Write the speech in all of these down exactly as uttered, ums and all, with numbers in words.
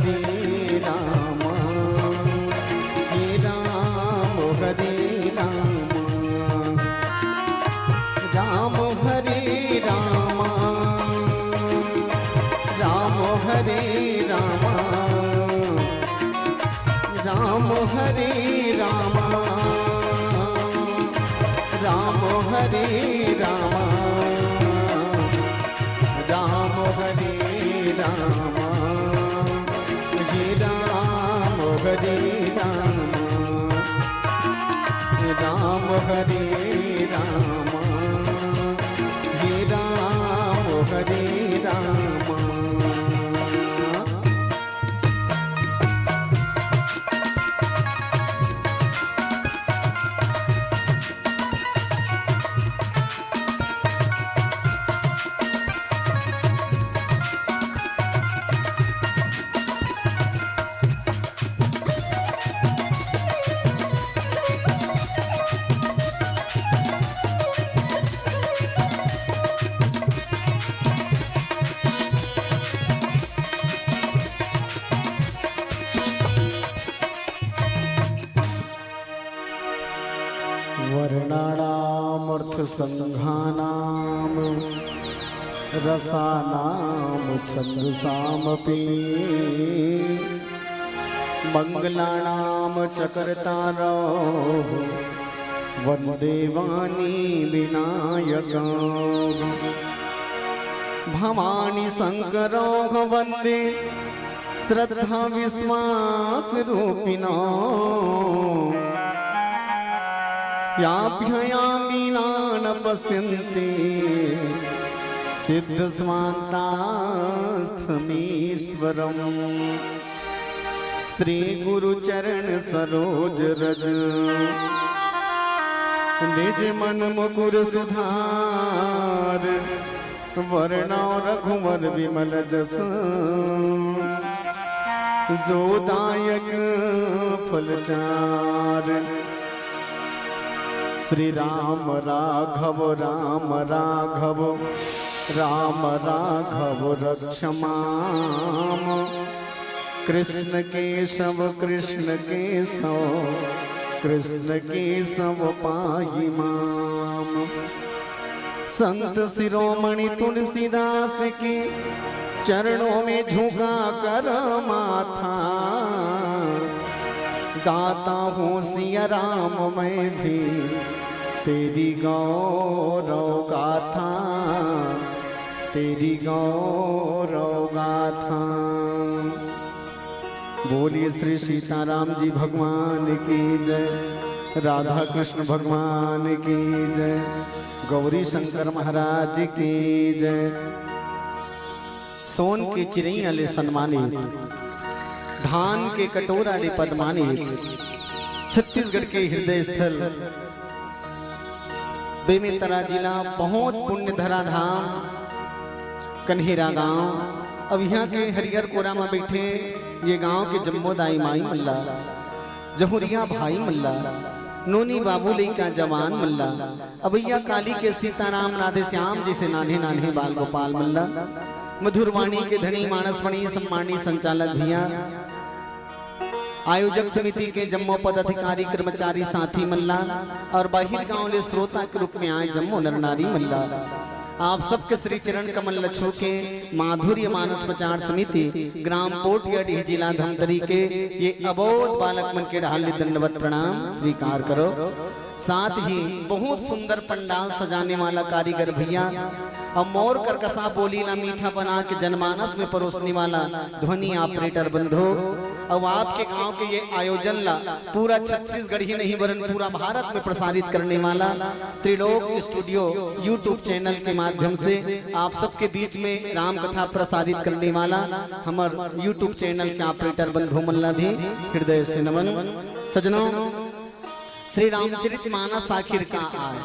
हरे राम, हे राम हरे राम, राम हरे राम, राम हरे राम, राम हरे राम, राम हरे राम, राम हरे राम, हे राम हरे राम, राम हरे राम, हे राम हरे राम। वर्णानामर्थसङ्घानां रसानां छन्दसामपि। मङ्गलानां च कर्तारौ वन्दे वाणी विनायकौ। भवानी शङ्करौ वन्दे श्रद्धा विश्वास रूपिणौ। याभ्ययामिना न पश्यन्ति सिद्ध स्वान्तास्थमीश्वरम्। श्री गुरु चरण सरोज रज निज मन मुकुर सुधार। वरणौ रघुवर विमल जस जो दायक फल चार। श्री राम राघव राम राघव राम राघव रक्ष माम। कृष्ण केशव कृष्ण केशव कृष्ण केशव पाहि माम। संत शिरोमणि तुलसीदास के चरणों में झुका कर माथा गाता हूँ सिया राम मैं भी तेरी गौरव गाथा, तेरी गौरव गाथा। बोलिए श्री सीताराम जी भगवान की जय, राधा कृष्ण भगवान की जय, गौरी शंकर महाराज की जय। सोन के चिरैया ले सन्मानित, धान के कटोरा ले पदमानित, छत्तीसगढ़ के हृदय स्थल बेमेतरा जिला, बहुत पुण्य धरा धाम कन्हेरा गांव। अब इहाँ के हरियर कोरा म बइठे ये गांव के जम्मो दाई माई मन ला, जहुरिया भाई मन ला, नोनी बाबू लइका जवान मन ला, अवइया काली के सीताराम राधेश्याम जइसे नान्हे नान्हे बाल गोपाल मन ला, मधुरवाणी के धनी मानस मणि सम्मानी संचालक भइया, आयोजक समिति के जम्मो पदाधिकारी, कर्मचारी, साथी मन ला अउ बाहिर गांव ले श्रोता के रूप में आए जम्मो नर नारी मन ला, आप सबके श्री चरण कमल ल छू के माधुर्य मानस प्रचार समिति ग्राम पोटियाडीह जिला धमतरी के ये अबोध बालक मन के डहार ले दंडवत प्रणाम स्वीकार करो। साथ ही बहुत सुंदर पंडाल सजाने वाला कारीगर भइया अउ मोर करकसा बोली ला मीठा बना के जनमानस में परोसने वाला ध्वनि operator बंधु अउ आपके गांव के ये आयोजन ला पूरा छत्तीसगढ़ ही नहीं वरन पूरा भारत में प्रसारित करने वाला त्रिलोक स्टूडियो YouTube चैनल के माध्यम से आप सबके बीच में राम कथा प्रसारित करने वाला हमर YouTube चैनल के operator बंधु मन ला भी हृदय से नमन। सजनों, श्री रामचरित मानस आखिर का आय?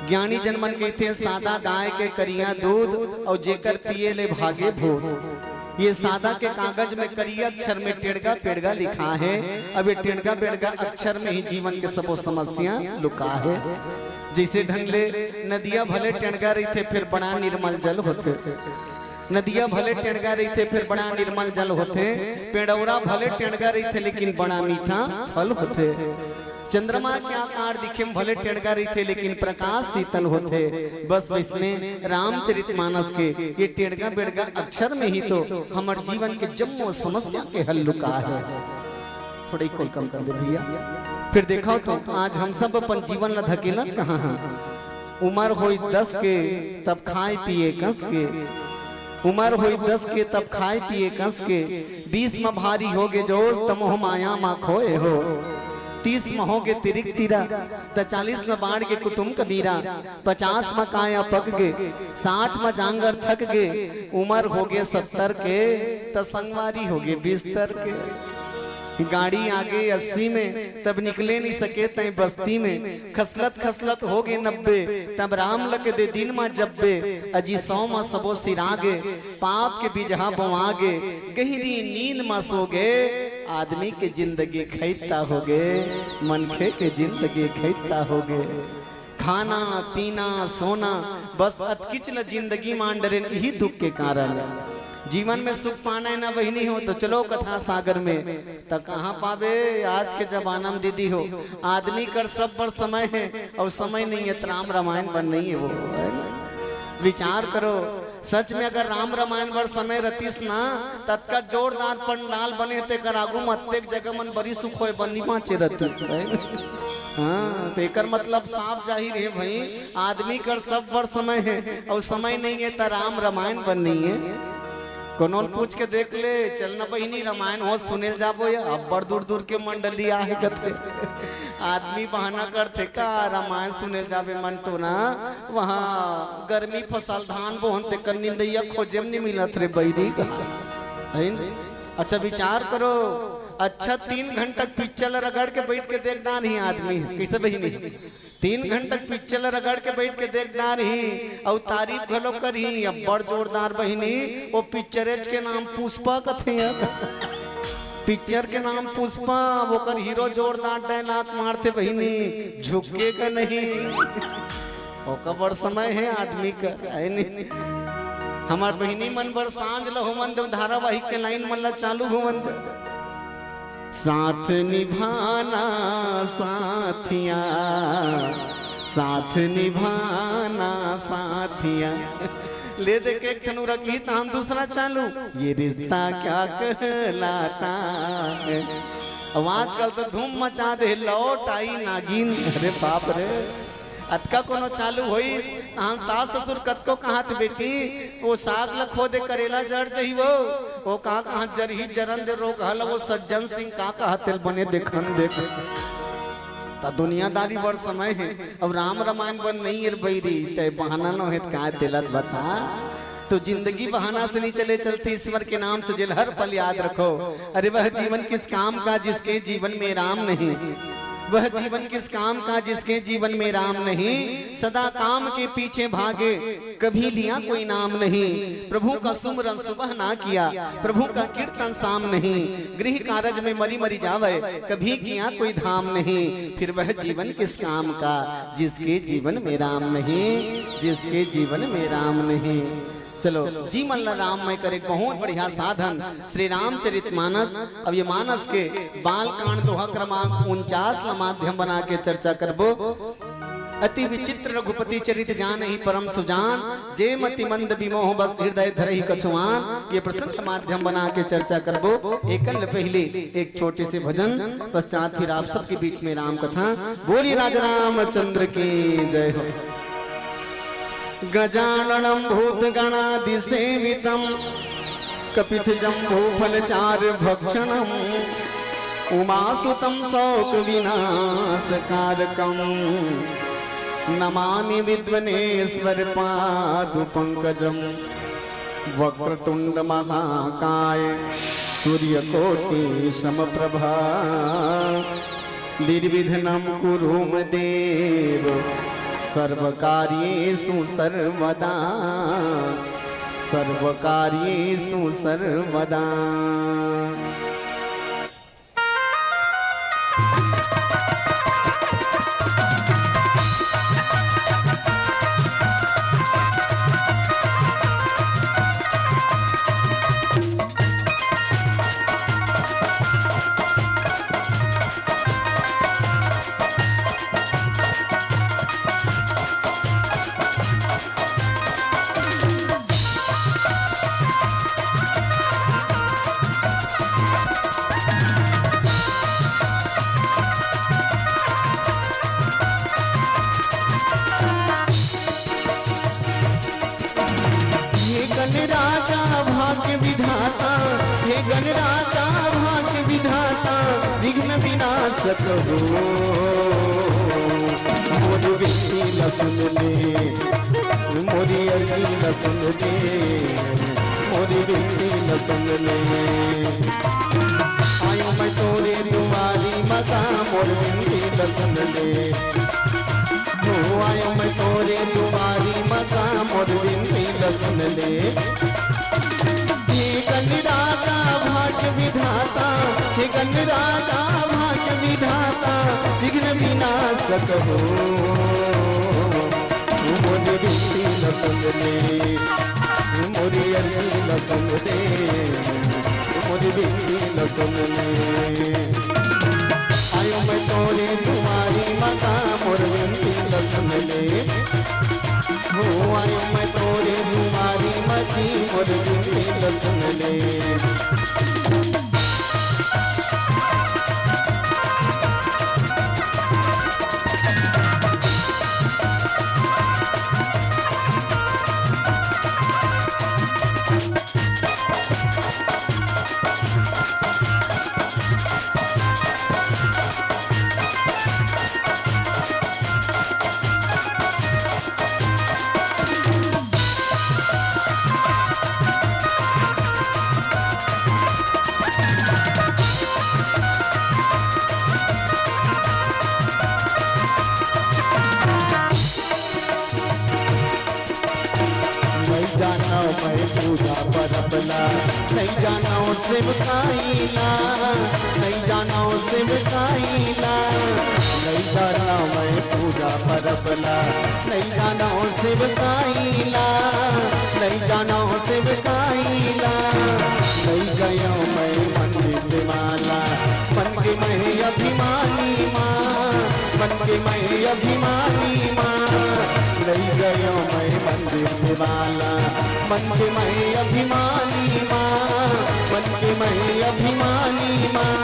ज्ञानी जन मन कहिथे, सादा गाय के करिया दूध अउ जेकर पिए ले भागे भूत। ये सादा के कागज में करिया अक्षर में टेड़गा पेड़गा लिखा है। अब ये टेड़गा पेड़गा अक्षर में ही जीवन के सबो समस्या लुका है। जइसे ढंग ले नदिया भले टेड़गा रहिथे, फेर बड़ा निर्मल जल होथे। नदिया भले टेंड़गा रहिथे, फेर बड़ा निर्मल जल होथे। पेड़ौरा भले टेंड़गा रहिथे, लेकिन बड़ा मीठा फल होथे। चंद्रमा के आकार दिखे म भले टेंड़गा रहिथे, लेकिन प्रकाश शीतल होथे। बस वैसने रामचरित मानस के ये टेंड़गा बेंड़गा अक्षर में ही तो हमर जीवन के जम्मो समस्या के हल लुका हे। थोड़ा echo कम कर दे भैया। फिर देखो तो आज हम सब अपन जीवन ला धकेलत कहाँ हन। उमर होई दस के, तब खाए पिए कस के। उमर होई दस के, तब खाए पिए कस के। बीस म भारी होगे जोश, त मोह माया म खोए होश। तीस म होगे तिरिक तिरा, त चालीस म बाढ़ के कुटुम कबीरा। पचास म काया पक गे, साठ म जांगर थक गे। उमर होगे सत्तर के, त संगवारी होगे बिस्तर के। गाड़ी आगे अस्सी में, तब निकले नहीं सके तैं बस्ती में। खसलत खसलत होगे नब्बे, तब राम लके दे दिन म जब्बे। अजी सौ म सबो सिरा गे, पाप के बिजहा बोआ गे। गहरी नींद म सो गे, आदमी के जिंदगी खैता होगे, मनखे के जिंदगी खैता होगे। खाना, पीना, सोना, बस अतकिच ल जिंदगी मान डरेन, इही दुख के कारण। जीवन में सुख पाना हे ना बहिनी हो, तो चलो कथा सागर में। त कहाँ पाबे आज के जमाना में दीदी हो, आदमी कर सब बर समय हे, अउ समय नहीं हे त राम रामायण बर नहीं हे वो, है ना? विचार करो, सच में अगर राम रामायण बर समय रतिस ना, त अतका जोरदार पंडाल बने, तेकर आगू म अतेक जगह मन बरी सुख होय बर नी बांचे रतिस, है ना? हाँ, त एकर मतलब साफ जाहिर हे भाई, आदमी कर सब बर समय हे, अउ समय नहीं हे त राम रामायण बर नहीं हे। कोनो ल पूछ के देख ले, चल न बहिनी, रामायण हो सुने ल जाबो या, अब्बड़ दूर दूर के मंडली आहे कथे। आदमी बहाना करथे का, रामायण सुने ल जाबे मन तो ना, वहाँ गर्मी फसल धान बोहन तेकर निंदइया खोजे म नी मिलत रे बइरी का। है न? अच्छा विचार करो, अच्छा तीन घंटा पिक्चर ल रगड़ के बैठ के देख डारही आदमी, कइसे बहिनी? तीन घंटा पिक्चर ल रगड़ के बैठ के देख डारही, अउ तारीफ घलो करही, अब्बड़ जोरदार बहिनी, वो पिक्चरेच के नाम पुष्पा कथे। पिक्चर के नाम पुष्पा, ओकर हीरो जोरदार डायलॉग मारथे बहिनी, झुकेगा नहीं। ओकर बड़ समय हे आदमी कर, है नी? हमर बहिनी मन बर सांझ ल होवन दे, धारावाहिक के लाइन मन ल चालू होवन दे। साथ निभाना साथिया, साथ निभाना साथिया। ले दे के एक ठन रखी त हम दूसरा चालू। ये रिश्ता क्या कहलाता है? अब आजकल तो धूम मचा दे, लौट आई नागिन। अरे बाप रे, अतका कोनो चालू होई, तहां सास ससुर कतको कहात, "बेटी, वो साग ल खो दे, करेला जर जही वो।" वो का कहां जरही, जरन दे, रोग हल, वो सज्जन सिंह का कहा, तेल बने देखन देख। त दुनियादारी बड़ समय हे, अब राम रामायण बन नहीं है बइरी, तय बहाना न हे त का तेलत बता। तो जिंदगी बहाना से नहीं चले, चलती ईश्वर के नाम से, जेल हर पल याद रखो। अरे वह जीवन किस काम का जिसके जीवन में राम नहीं, वह जीवन किस काम का जिसके जीवन में राम नहीं, सदा काम के पीछे भागे, कभी लिया कोई नाम नहीं। प्रभु का सुमरन सुबह ना किया, प्रभु का कीर्तन शाम नहीं, गृह कारज में मरी मरी जावे, कभी किया कोई धाम नहीं। फिर वह जीवन किस काम का जिसके जीवन में राम नहीं, जिसके जीवन में राम नहीं। चलो, जीवन ला राममय करे, बहुत बढ़िया साधन श्री रामचरित मानस। अब ये मानस के बाल कांड दोहा क्रमांक उनचास ला माध्यम बना के चर्चा करबो। अति विचित्र रघुपति चरित जानहि परम सुजान, जे मति मंद विमोह बस हृदय धरहि कछुआन। ये प्रसंग माध्यम बना के चर्चा करबो। एकल पहले एक छोटे से भजन, पश्चात फिर आप सबके बीच में राम कथा। बोलिए राजा रामचंद्र की जय हो। गजाननं भूतगणादिसेवितं कपित्थजम्बूफलचारुभक्षणम् उमासुतं शोकविनाशकारकम् नमामि विघ्नेश्वरपादपङ्कजम्। वक्रतुण्डमहाकाय सूर्यकोटिसमप्रभा। निर्विघ्नं कुरु मे देव सर्वकार्येषु सर्वदा, सर्वकार्येषु सर्वदा। राजा भाग्य विधाता विघ्न विनाशक हो। मोर विनती ल सुन ले, मोर अर्जी ल सुन ले, मोर विनती ल सुन ले। आयो मैं तोरे दुआरी माता, मोर विनती ल सुन ले। हो आयो मैं तोरे दुआरी माता, मोर विनती ल सुन ले। हे गणराजा भाग्य विधाता, हे गणराजा भाग्य विधाता, विघ्न विनाशक हो। मोर विनती ल सुन ले, मोर अर्जी ल सुन ले, मोर विनती ल सुन ले। आयो मैं तोरे दुआरी माता, मोर विनती ल सुन ले। हो आयो मैं तोरे दुआरी माता, मोर विनती ल सुन ले। नहीं जानो मैं पूजा परब ला, नहीं जानो सेवकाई ला, नहीं जानो सेवकाई ला। नहीं जानो मैं पूजा परब ला, नहीं जानो सेवकाई ला, नहीं जानो सेवकाई ला। नहीं गयो मैं मंदिर से माला, मन के मैं अभिमानी माँ, मन के मैं अभिमानी माँ। नहीं गयो मैं मंदिर से माला, मन के मैं अभिमानी माँ, मन के मैं अभिमानी माँ।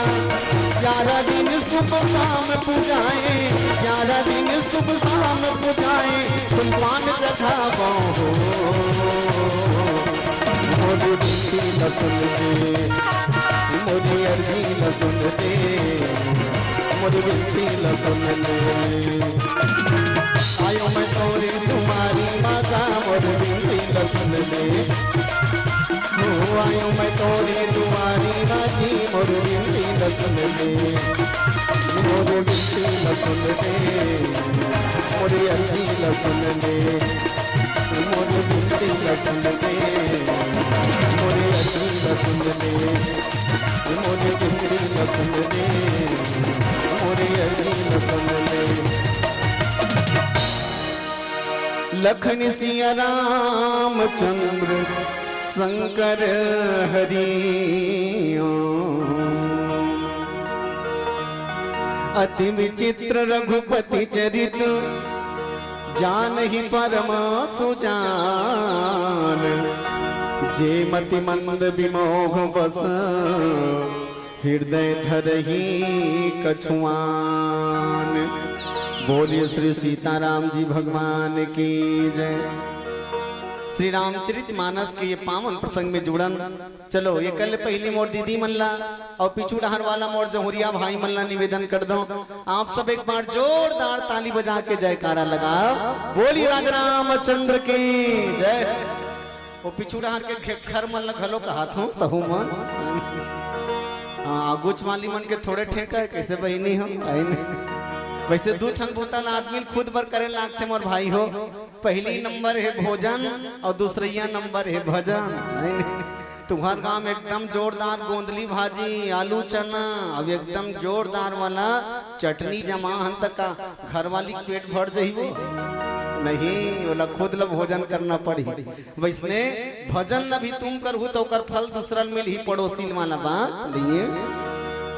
ग्यारह दिन सुबह शाम पूजाए, ग्यारह दिन सुबह शाम पूजाए, फूल पान चढ़ावो हो। मोर विनती ल सुन ले, मोर अर्जी ल सुन ले, मोर विनती ल सुन ले। आयो मैं तोरे दुआरी माता, मोर विनती ल सुन ले। हो आयो मैं तोरे दुआरी माता, मोर विनती ल सुन ले। मोर विनती ल सुन ले, मोर अर्जी ल सुन ले। मोर विनती ल सुन ले, मोर अर्जी ल सुन ले, मोर विनती ल सुन ले, मोर अर्जी ल सुन ले। लखन सिया रामचंद्र शंकर हरि ओम। अति विचित्र रघुपति चरित, जानहि परम सुजान। जे मति मंद विमोह बस, हृदय धरहि कछुआन। बोलिए श्री सीताराम जी भगवान की जय। श्री रामचरित मानस के ये पावन प्रसंग में जुड़न। चलो, ये कल पहली मोर दीदी मन ला अउ पीछू डहर वाला मोर जहुरिया भाई मन ला निवेदन कर दो, आप सब एक बार जोरदार ताली बजा के जयकारा लगाओ। बोलिए राजा रामचंद्र की जय। वो पीछू डहर के खेखर मन ला घलो कहात हूँ, तहु मन। हाँ, आगुच वाली मन के थोड़े ठेका है, कैसे बहिनी हो, आई नहीं। वैसे दू ठन बूता ला आदमी खुद बर करे लागथे मोर भाई हो। पहली नंबर है भोजन और दूसरैया नंबर है भजन, नहीं, नहीं। तुम्हार गांव में एकदम जोरदार गोंदली भाजी, आलू चना, अब एकदम जोरदार वाला चटनी जमा हन तक का घर वाली के पेट भर जही वो? नहीं, ओला खुद ला भोजन करना पड़ही। वैसने भजन ल भी तुम करहू त ओकर फल दूसरा ल मिलही, पड़ोसी वाला बात नहीं है।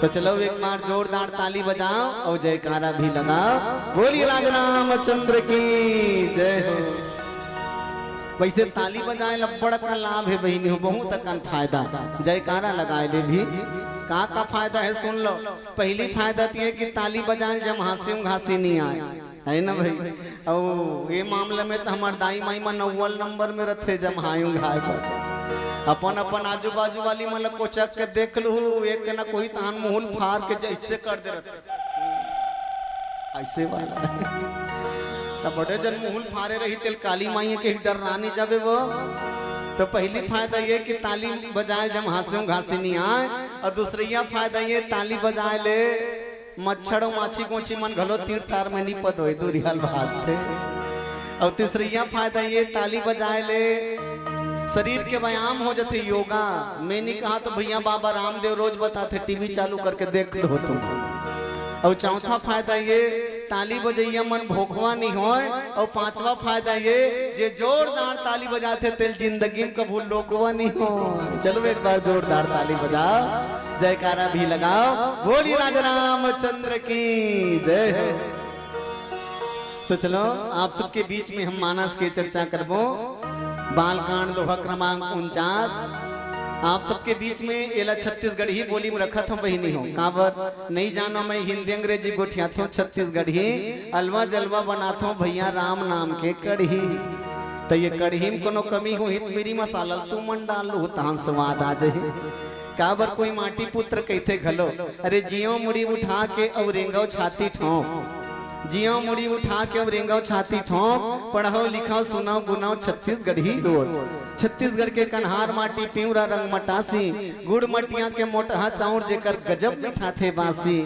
तो चलो एक बार जोरदार ताली बजाओ और जयकारा भी लगाओ। बोलिए राजा रामचंद्र की जय हो। वैसे ताली बजाए ल बड़ अकन लाभ है बहिनी हो, बहुत अकन फायदा। जयकारा लगाए ले भी का का फायदा है सुन लो। पहली फायदा तो ये कि ताली बजाए जम्हासी उंघासी नहीं आए, है ना भाई? अउ ये मामला में तो हमार दाई माई मन अव्वल नंबर में रथे जम्हाई उंघाए पर। अपन अपन आजू बाजू वाली मन ल कोचक के देख लू, एक ना कोई तहान मुहुल फार के जैसे कर दे रहते, ऐसे वाला। तब बड़े जन मुहुल फारे रही, तेल काली माई के डर रानी जाबे वो। तो पहली फायदा ये कि ताली बजाए जब हाँसे घासी नहीं आए, और दूसरैया फायदा ये ताली बजाए ले मच्छर अउ माछी गोछी मन घलो तीर तार में निपत होय, दूरिहाल बात हे। अउ तीसरैया फायदा ये ताली बजाए ले शरीर के व्यायाम हो जथे, योगा। मैं नहीं कहा तो भैया बाबा रामदेव रोज बताथे, टीवी चालू करके देख लो तुम। अउ चौथा फायदा ये ताली बजैया मन भोकवा नहीं होय। अउ पांचवा फायदा ये जे जोरदार ताली बजाथे तेल जिंदगी में कभू लोकवा नहीं हो। चलो एक बार जोरदार ताली बजाओ, जयकारा भी लगाओ, बोली राजा रामचंद्र की जय हो। तो चलो आप सबके बीच में हम मानस के चर्चा करबो। बालकांड दोहा क्रमांक उनचास। आप सबके बीच में एला छत्तीसगढ़ी बोली में रखत हूँ बहिनी हो, काबर नहीं जानो मैं हिंदी अंग्रेजी गोठियात हूँ, छत्तीसगढ़ी अलवा जलवा बनात हूँ भैया राम नाम के कढ़ी। तो ये कढ़ी में कोनो कमी होही त मेरी मसाला तू मन डाल लू, तहान स्वाद आ जाही। काबर कोई माटी पुत्र कहिथे घलो, अरे जियो मुड़ी उठा के अउ रेंगव छाती ठोंक, जियो मुड़ी उठा के अउ रेंगव छाती ठोंक, पढ़व लिखव सुनव गुनव छत्तीसगढ़ी गोठ। छत्तीसगढ़ के कन्हार माटी पिंवरा रंग मटासी, गुड़ मटिया के मोटहा चाउर जेकर गजब मिठाथे बासी।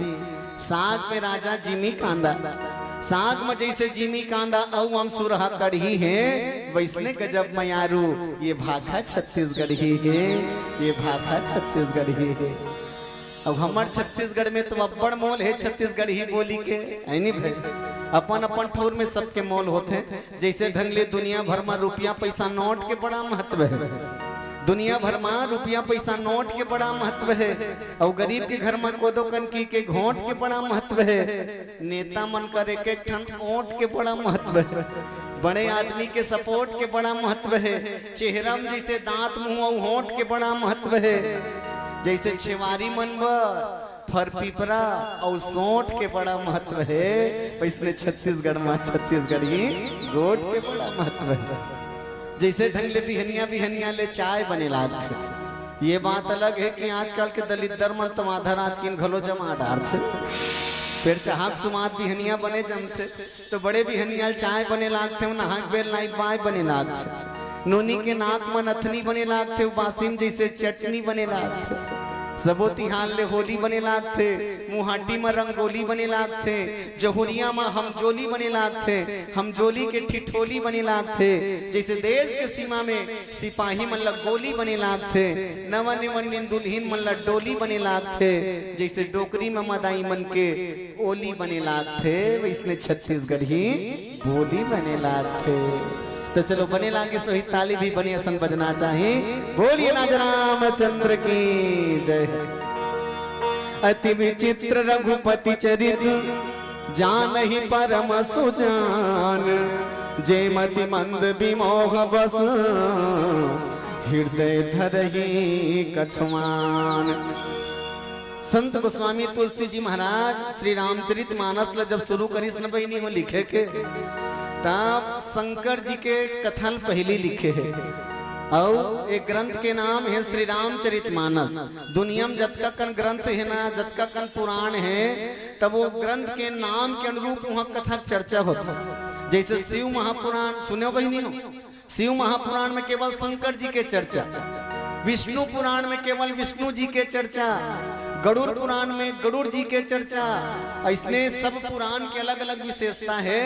साग में राजा जिमी कांदा, साग में जैसे जिमी कांदा अउ अमसुरहा कढ़ी हे, वैसने गजब मयारू ये भाखा छत्तीसगढ़ी हे, ये भाखा छत्तीसगढ़ी हे। अब हमर छत्तीसगढ़ में तो अब्बड़ मोल हे छत्तीसगढ़ी बोली के, है नी भाई? अपन अपन ठौर में सबके मोल होथे। जैसे ढंग ले दुनिया भर में रुपया पैसा नोट के बड़ा महत्व हे, दुनिया भर में रुपया पैसा नोट के बड़ा महत्व हे, अउ गरीब के घर में कोदो कनकी के घोंट के बड़ा महत्व हे। नेता मन कर एक एक ठन ओंठ के बड़ा महत्व हे, बड़े आदमी के सपोर्ट के बड़ा महत्व हे। चेहरा में जैसे दांत, मुंह अउ होंठ के बड़ा महत्व हे। जैसे छेवारी मन बर फर पिपरा अउ सोंठ के बड़ा महत्व हे, वैसने छत्तीसगढ़ में छत्तीसगढ़ी गोठ के बड़ा महत्व हे। जैसे ढंग ले बिहनिया बिहनिया ले चाय बने लागथे। ये बात अलग हे कि आजकल के दलिद्दर मन तो आधा रात किन घलो जमा डारथे। फेर चाहक सुमात बिहनिया बने जमथे, तो बड़े बिहनिया ल चाय बने लागथे, नहाक बेर लाई बाय बने लागथे। नोनी के नाक म नथनी बने लागथे, बासिम जैसे चटनी बने लागथे। सबो तिहार ले होली बने लागथे, मुहाटी म रंगोली बने लागथे, जहुरिया म हमजोली बने लागथे, हमजोली के ठिठोली बने लागथे। जैसे देश के सीमा में सिपाही मन ल गोली बने लागथे, नवा निमन निन दुल्हिन मन ल डोली बने लागथे। जैसे डोकरी म मदाई मन के ओली बने लागथे, वैसने छत्तीसगढ़ी बोली बने लागथे। तो चलो, बने लागे सोही ताली भी बने असन बजना चाही। बोलिए राजा रामचंद्र की जय। अति विचित्र रघुपति चरित, जानहि परम सुजान। जे मति मंद विमोह बस, हृदय धरहि कछुआन। संत गोस्वामी तुलसी जी महाराज श्री रामचरित मानस ल जब शुरू करिस न बहिनी हो लिखे के, तब शंकर जी के कथा ल पहिली लिखे हे। अउ एक ग्रंथ के नाम हे श्री रामचरित मानस। दुनिया में जतका कन ग्रंथ हे ना, जतका कन पुराण हे, तब वो ग्रंथ के नाम के अनुरूप वहाँ कथा के चर्चा होथे। जैसे शिव महापुराण सुने हो बहिनी हो, शिव महापुराण में केवल शंकर जी के चर्चा, विष्णु पुराण में केवल विष्णु जी के चर्चा, गरुड़ पुराण में गरुड़ जी के चर्चा। ऐसने सब पुराण के अलग-अलग विशेषता हे,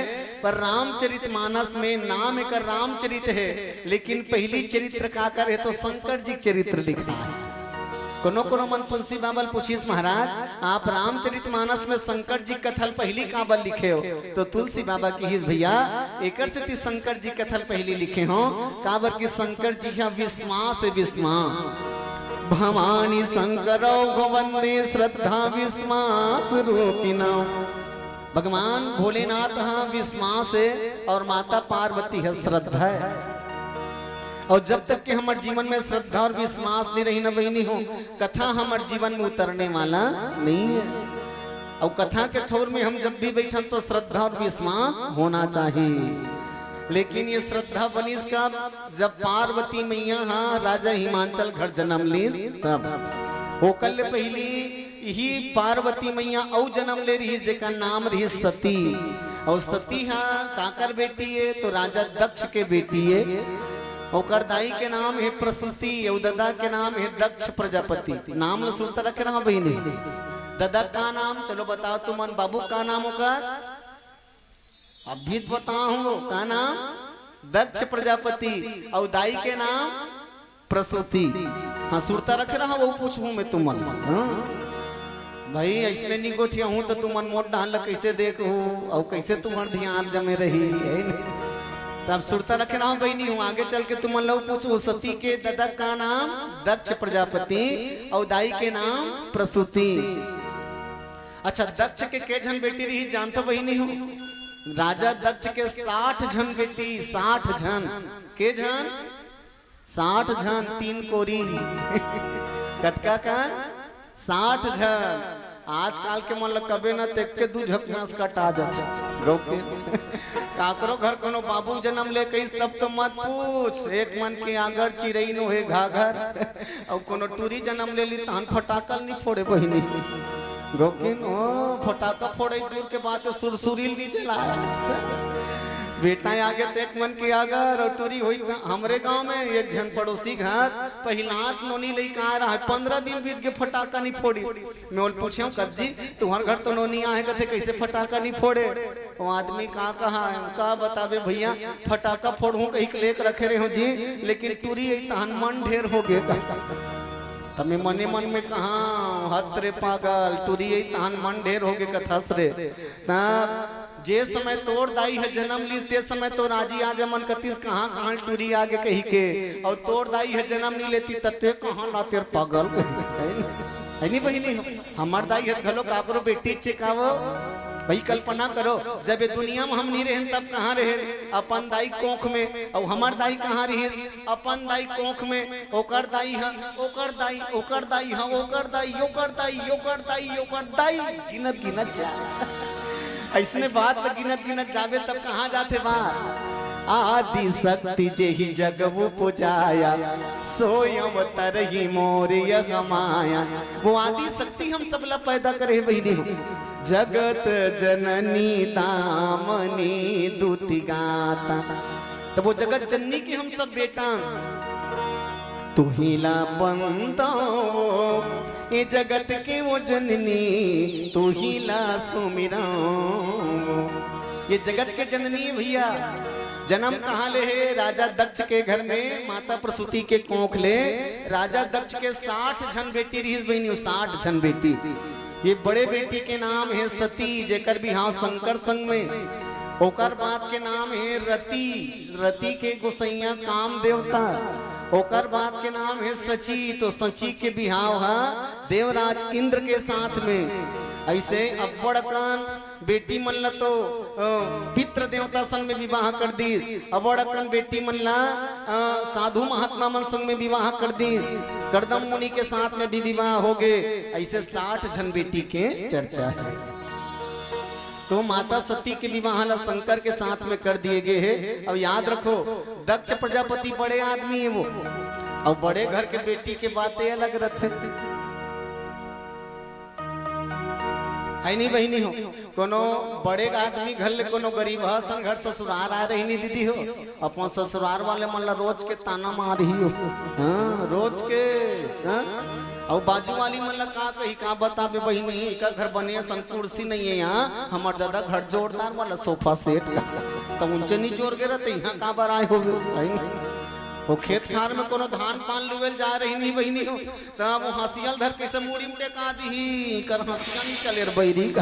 पर रामचरित मानस में नाम एकर रामचरित हे, लेकिन पहिली चरित्र काकर हे तो शंकर जी के चरित्र लिखा हे। कोनो कोनो मन तुलसी बाबा ल पूछिस, महाराज, आप रामचरित मानस में शंकर जी कथा ल पहिली काबर लिखे हो? तो तुलसी बाबा किहिस, भैया, एकर सेती शंकर जी कथा ल पहिली लिखे हो, काबर कि शंकर जी ह विश्वास हे, विश्वास। भवानी शंकरौ वंदे श्रद्धा विश्वास रूपिणौ। भगवान भोलेनाथ ह विश्वास हे अउ माता पार्वती ह श्रद्धा हे। अउ जब तक के हमर जीवन में श्रद्धा अउ विश्वास नहीं रही ना बहिनी हो, कथा हमर जीवन में उतरने वाला नहीं हे। अउ कथा के ठौर में हम जब भी बैठन तो श्रद्धा अउ विश्वास होना चाहिए। लेकिन ये श्रद्धा बनिस कब? जब पार्वती मैया ह राजा हिमांचल घर जन्म लीस तब। ओकर ले पहिली इही पार्वती मैया अउ जन्म ले रहिस, जेकर नाम रहिस सती। अउ सती ह काकर बेटी ए? तो राजा दक्ष के बेटी ए। ओकर दाई के नाम हे प्रसूति, अउ ददा के नाम हे दक्ष प्रजापति। नाम ल सुरता रखे रहा बहिनी। ददा का नाम? चलो बताओ तुमन, बाबू का नाम ओकर? अभी तो बताओ, का नाम? दक्ष प्रजापति। अउ दाई के नाम प्रसूति। हाँ, सुरता रखे रहा, वो पूछूं मैं तुमन। हाँ? भाई, अइसने नहीं गोठिया हूँ तो तुमन मोर डाहन ला कइसे देखहू, अउ कइसे तुम्हर ध्यान जमे रही, है न? तब सुरता रखे रहा बहिनी हूँ, आगे चल के तुमन ला पूछूं, सती के ददा का नाम? दक्ष प्रजापति, अउ दाई के नाम प्रसूति। अच्छा, दक्ष के के झन बेटी रहिस जानथो बहिनी हो? राजा दक्ष के साठ झन बेटी, साठ झन। के झन? साठ झन, तीन कोरी। कतका कन? साठ झन। आजकाल के मन ल कबे न तेक के दू झक मांस कटा जाथे। गौ के। काकरो घर कोनो बाबू जन्म ले कहिस तब तो मत पूछ। एक मन के आगर चिरई नो हे घाघर। अउ कोनो टूरी जन्म ले ली तहन फटाका ल नी फोड़े बहिनी। गौ के न, ओ फटाका फोड़े दूर के बात हे, सुरसुरी ल नी जलाय। बेटा आगे तेक मन के आगर अउ टूरी होई त हमरे गांव में एक झन पड़ोसी घर पहिलात नोनी लइका आय रहा, पंद्रह दिन बीत के फटाका नी फोड़िस। मैं ओला पूछेंव, "कब जी, तुम्हर घर तो नोनी आहे कथे, कइसे फटाका नी फोड़े?" वो आदमी का कहा है, का बताबे भैया, फटाका फोड़हूं कहिके लेके रखे रहे हो जी, लेकिन टूरी अई तहन मन ढेर होगे। त मैं मने मन में कहा, "हत रे पागल, टूरी अई तहन मन ढेर होगे कथस रे।" त जे समय तोर दाई ह जन्म लीस, ते समय तो राजी आज मन कतिस कहाँ कहाँ टूरी आगे कहिके, अउ तोर दाई ह जन्म नी लेती त ते कहाँ लातेर पागल। है नी बहिनी हो? हमर दाई ह घलो काकरो बेटी चेकावो। भाई कल्पना करो, जब ये दुनिया में हम नी रहेन तब कहाँ रहेन? अपन दाई कोख में। अउ हमर दाई कहाँ रहिस? अपन दाई कोख में। ओकर दाई ह, ओकर दाई, ओकर दाई ह, ओकर दाई, ओकर दाई, ओकर दाई, ओकर दाई, गिनत गिनत जा। अइसने बात ल गिनत गिनत जाबे तब कहाँ जाथे बात? आदि शक्ति जेहि जग उपजाया, सोई अवतरहि मोर यह माया। वो आदि शक्ति हम सब ला पैदा करे हे बहिनी हो। जगत जननी दामिनी दुति गाता। तब वो जगत जननी के हम सब बेटा। तुही ला बंदो, ये जगत के वो जननी, तुही ला सुमिरो। ये जगत के जननी भैया, जन्म कहाँ ले हे? राजा दक्ष के घर में, माता प्रसूति के कोख ले। राजा दक्ष के साठ झन बेटी रहिस बहिनी, साठ झन बेटी। ये बड़े बेटी के नाम हे सती, जेकर बिहाव शंकर संग में। ओकर बाद के नाम हे रति, रति के गोसइया काम देवता। ओकर बाद के नाम हे सची, तो सची के बिहाव ह देवराज इंद्र के साथ में। अइसे अब्बड़ अकन बेटी मन ल तो, अ, पितृ देवता संग में विवाह कर दीस, अब्बड़ अकन बेटी मन ल, अ, साधु महात्मा मन संग में विवाह कर दीस, कर्दम मुनि के साथ में भी विवाह होगे। अइसे साठ झन बेटी के चर्चा हे। तो माता सती के विवाह ल शंकर के साथ में कर दिए गे हे। अब याद रखो, दक्ष प्रजापति बड़े आदमी हे वो, अउ बड़े घर के बेटी के बाते अलग रथे। है नी बहिनी हो, कोनो बड़े आदमी घर ले कोनो गरीब ह सन घर ससुरार आय रही नी दीदी हो, अपन ससुरार वाले मन ला रोज के ताना मारही हो। हाँ, रोज के। हाँ? अउ बाजू वाली मन ला का कही, का बताबे बहिनी, इकर घर बने सन कुर्सी नइ हे यहाँ, हमर दादा घर जोरदार वाला सोफा सेट का। त उनचे नी जोर गे रहिते, यहाँ काबर आय हो? है नी? वो खेत खार में कोनो धान पान लुवेल जा रही नी बहिनी हो, त वो हंसिया ल धर के से मुड़ी में टेका दिही, इकर हंसिया नी चले रे बइरी का।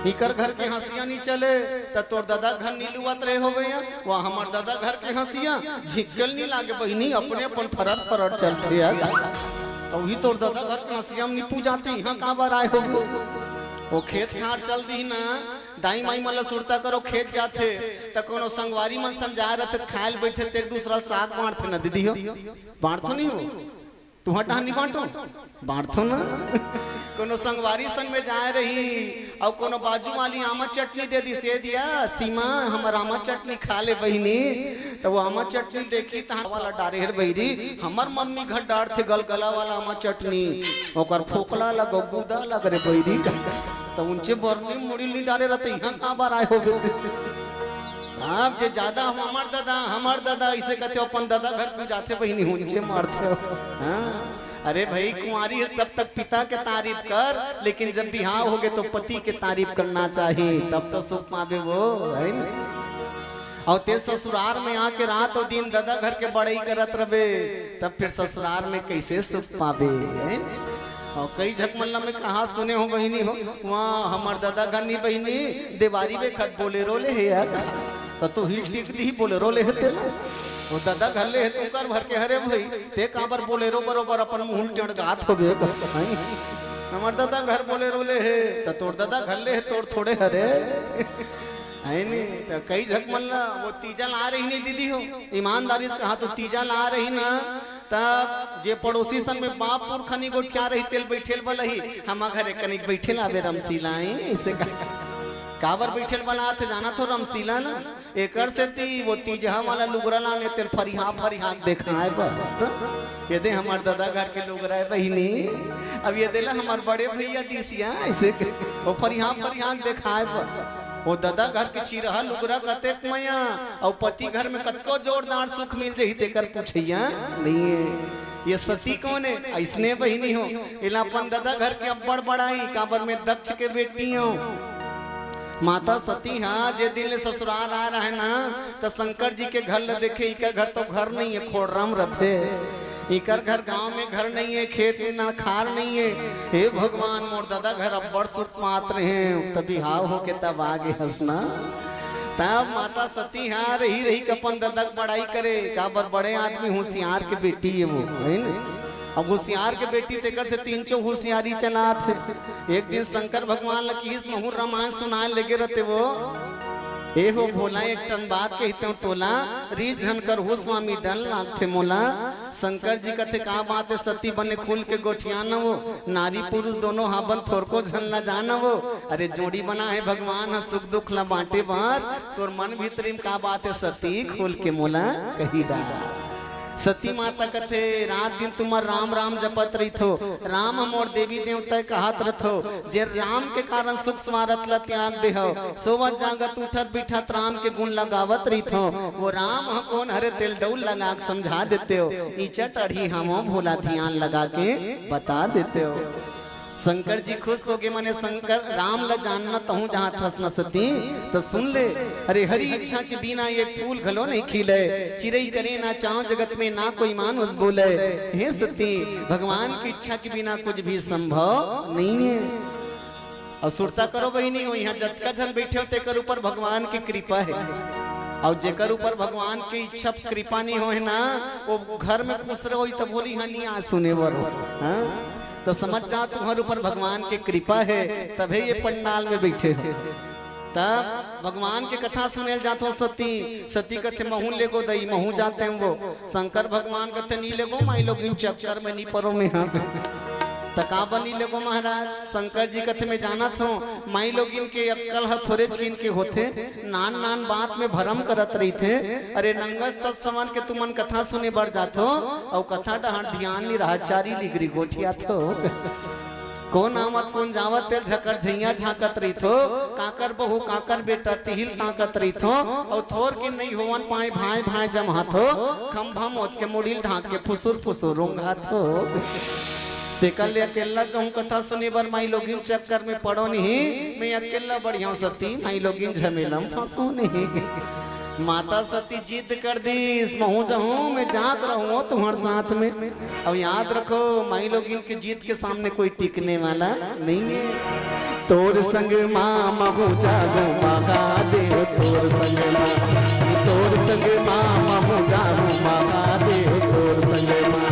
इकर घर के हंसिया नी चले, त तोर दादा घर नी लुवत रहे होवे या, वो हमर दादा घर के हंसिया झिक्कल नी लागे बहिनी, अपने अपन फरर फरर चलथे या। त उही तोर दादा घर के हंसिया में नी पूजाते, यहाँ काबर आय हो? वो खेत खार चल दिही ना, दाई माई मन ला सुरता करो, खेत जाथे, त कोनो संगवारी मन संग जाय रथे, खाय ल बइठे, त एक दूसरा साग बांटथे ना दीदी हो, बांटथो नी हो? तुंहर डहन नइ बांटों? बांटथों ना। कोनो संगवारी संग में जाय रही, अउ कोनो बाजू वाली आमा चटनी दे दिस, "ए दिया, सीमा, हमर आमा चटनी खा ले बहिनी।" त वो आमा चटनी देखही, तहां वाला डारे हे रे बइरी, हमर मम्मी घर डारथे गलगला वाला आमा चटनी, ओकर फोकला लग, गुदा लग रे बइरी। त उंचे बरनी मुड़ी नइ डारे रहिते, इहां काबर आय होबे? अब जे जादा हो, "हमर ददा, हमर ददा," अइसे कहिथे, अपन ददा घर कुजाथे बहिनी, उंचे मारथे। हां? अरे भई, कुंवारी हे तब तक पिता के तारीफ कर, लेकिन जब बिहाव होगे तो पति के तारीफ करना चाही, तब तो सुख पाबे वो, हे ना? अउ तें ससुरार में आके रात अउ दिन ददा घर के बड़ई करत रबे, तब फिर ससुरार में कइसे सुख पाबे, हे? अउ कई झक मन ला मैं कहा सुने हों बहिनी हो, "वाह, हमर ददा घर नइ बहिनी, देवारी बेखत बोलेरो ले हे यार।" त तू हिल टिक दिही बोलेरो ले हे तेला। वो ददा घर ले हे, तू कर भर के, "हरे भई, तें काबर बोलेरो बरोबर अपन मुंह ल टेंड़गात होबे?" "हमर ददा घर बोलेरो ले हे।" "त तोर ददा घर ले हे, तोर थोड़े हरे।" हे नी? त कई झक मन ला वो तीजा ला रही नी दीदी हो, ईमानदारी से कहा, तो तीजा ला रही ना, तब जे पड़ोसी संग में बाप पुरखा नइ गोठिया रही, तेला बइठे ल बलही, "हमर घरे कनिक बइठे ल आबे रमसीला," अइसे कहा। काबर बइठे ल बलाथे जानथो रमसीला ना? एकर सेती वो तीजहा वाला लुगरा लाने तेला फरिहा फरिहा देखाय बर। ये दे हमर ददा घर के लुगरा हे बहिनी, अब ये दे ला हमर बड़े भइया दिस या, अइसे के वो फरिहा फरिहा देखाय बर। वो ददा घर के चिरहा लुगरा कतेक मया, अउ पति घर में कतको जोरदार सुख मिल जही, तेकर पुछइया नइ हे। ये सती कोन हे? अइसने बहिनी हो, एला अपन ददा घर के अब्बड़ बड़ाई, काबर मैं दक्ष के बेटी हों। माता सती हा जे दिन ले ससुरार आय रहे ना, त शंकर जी के घर ल देखे, इकर घर तो घर नइ हे, खोड़रा म रथे। इकर घर गांव में घर नइ हे, खेत में ना खार नइ हे। हे भगवान, मोर ददा घर अब्बड़ सुख पात रहे, त बिहाव होके तब आ गे हस ना। तब माता सती हा रही रही के अपन ददा के बड़ाई करे, काबर बड़े आदमी होशियार के बेटी हे वो, हे ना? अब होशियार के बेटी तेकर से तीन चो होशियारी चलाथे। एक दिन शंकर भगवान ल किहिस, महूं रमायन सुनाय लेगे रहितेंव। "ए हो भोला, एक ठन बात कहितेंव तोला, रीझ झन करहू स्वामी, डर लागथे मोला।" शंकर जी कथे, "का बात हे सती, बने खुल के गोठिया न वो, नारी पुरुष दोनों हाबन, थोरको झन ला जान वो। अरे जोड़ी बनाय हे भगवान ह सुख दुख ला बांटे बर, तोर मन भीतरी म का बात हे सती, खुल के मोला कहि डार।" सती माता कथे, "रात दिन तुमन राम राम जपत रहिथो, राम ह मोर देवी देवता कहत रहिथो, जे राम के कारण सुख स्वारथ ला त्याग देहव, सोवत जागत उठत बिठत राम के गुण ला गावत रहिथो, वो राम ह कोन हरे तेला डउल लगा के समझा देतेव, इचट अड़ही हमो भोला धियान लगा के बता देतेव।" शंकर जी खुश होगे, मने शंकर राम ल जानना तहूं जहां थस न सती, त सुन ले, अरे हरि इच्छा के बिना एक फूल घलो नहीं खिले, चिरई करे ना चांव जगत में ना कोई मानुष बोले। हे सती, भगवान की इच्छा के बिना कुछ भी संभव नहीं हे। अउ सुरता करो बहिनी हो, इहां जतका झन बइठे हो तेकर ऊपर भगवान के कृपा हे। अउ जेकर ऊपर भगवान के इच्छा कृपा नइ होय ना, वो घर में खुश रहो, त बोली, "हां, नइ आ सुने बर हो।" हां? त समझ जा, तुम्हर ऊपर भगवान के कृपा हे, तभे ये पंडाल में बइठे हो। तब भगवान के कथा सुने ल जाथो सती, सती कथे, "महूं लेगो दई, महूं जातेंव वो।" शंकर भगवान कथे, "नइ लेगो माईलोगिन, चक्कर में नइ परों मैं हा।" त का बर नइ लेगो महाराज? शंकर जी कथे, "मैं जानत हों, माईलोगिन के अक्कल ह थोरे चिन के होथे, नान नान बात में भरम करत रहिथे। अरे नंगर सत संवर के तुमन कथा सुने बर जाथो, अउ कथा डहर धियान नइ रहा, चारी डिगरी गोठियाथो।" कोन आवत कोन जावत तेला झकर झइया झांकत रहिथो, काकर बहू काकर बेटा तिही ल ताकत रहिथो, अउ थोर के नइ होवन पाए भांय भांय जमाथो, खंभा म ओतके मुड़ी ल ढांक के फुसुर फुसुर रोंघाथो। तेकर ले अकेल्ला जाहूं कथा सुने बर, माईलोगिन चक्कर में पड़ों नहीं, मैं अकेल्ला बढ़िया हूं सती, माईलोगिन झमेला में फंसों नहीं। माता सती जिद कर दिस, महूं जाहूं, मैं जात रहूं तुम्हर साथ में। अब याद रखो, माईलोगिन के जिद के सामने कोई टिकने वाला नहीं हे। तोर संग मा महूं जाहूं महादेव, तोर संग मा, तोर संग मा महूं जाहूं महादेव, तोर संग मा,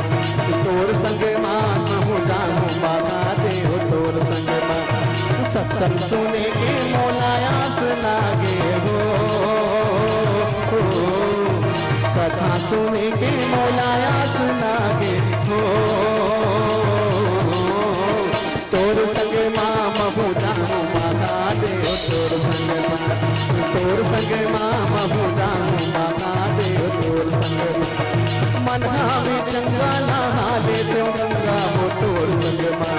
तोर संग मा महूं जाहूं महादेव, तोर संग मा। सत्संग सुने के मोला आस लागे हो, कथा सुने के मोला आस लागे हो। तोर संग मा, तोर संग मा महू जाहूं महादेव, तोर संग मा। मन हावे चंगा नहा ले देव गंगा वो तोर संग मा।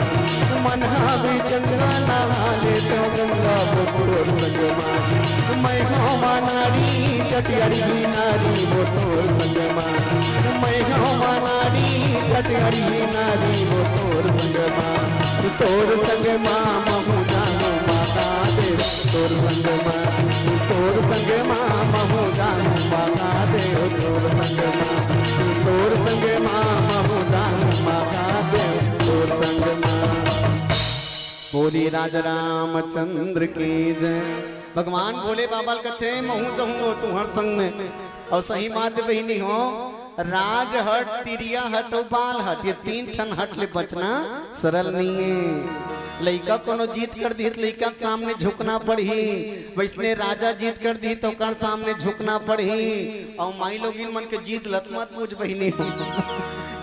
मन हावे चंगा नहा ले देव गंगा वो तोर संग मा। मैं हवा नारी चटियारी नारी वो तोर संग मा। मैं हवा नारी चटियारी नारी वो तोर संग मा। तोर संग मा महू जाहूं महादेव, तोर संग मा, तोर संग मा महू जाहूं महादेव, तोर संग मा, तोर संग मा महू जाहूं महादेव, तोर संग मा। बोली राजा रामचंद्र की जय। भगवान भोले बाबा ल कथे, महू जहूं वो तुंहर संग में। अउ सही बात बहिनी हो, राज हट, तिरिया हट अउ बाल हट, ये तीन ठन हट ले बचना सरल नइये। लइका कोनो जिद कर दिही त लइका के सामने झुकना पड़ही, वइसने राजा जिद कर दिही त ओकर सामने झुकना पड़ही। अउ माई लोगिन मन के जिद ल त मत बूझ बहिनी हो।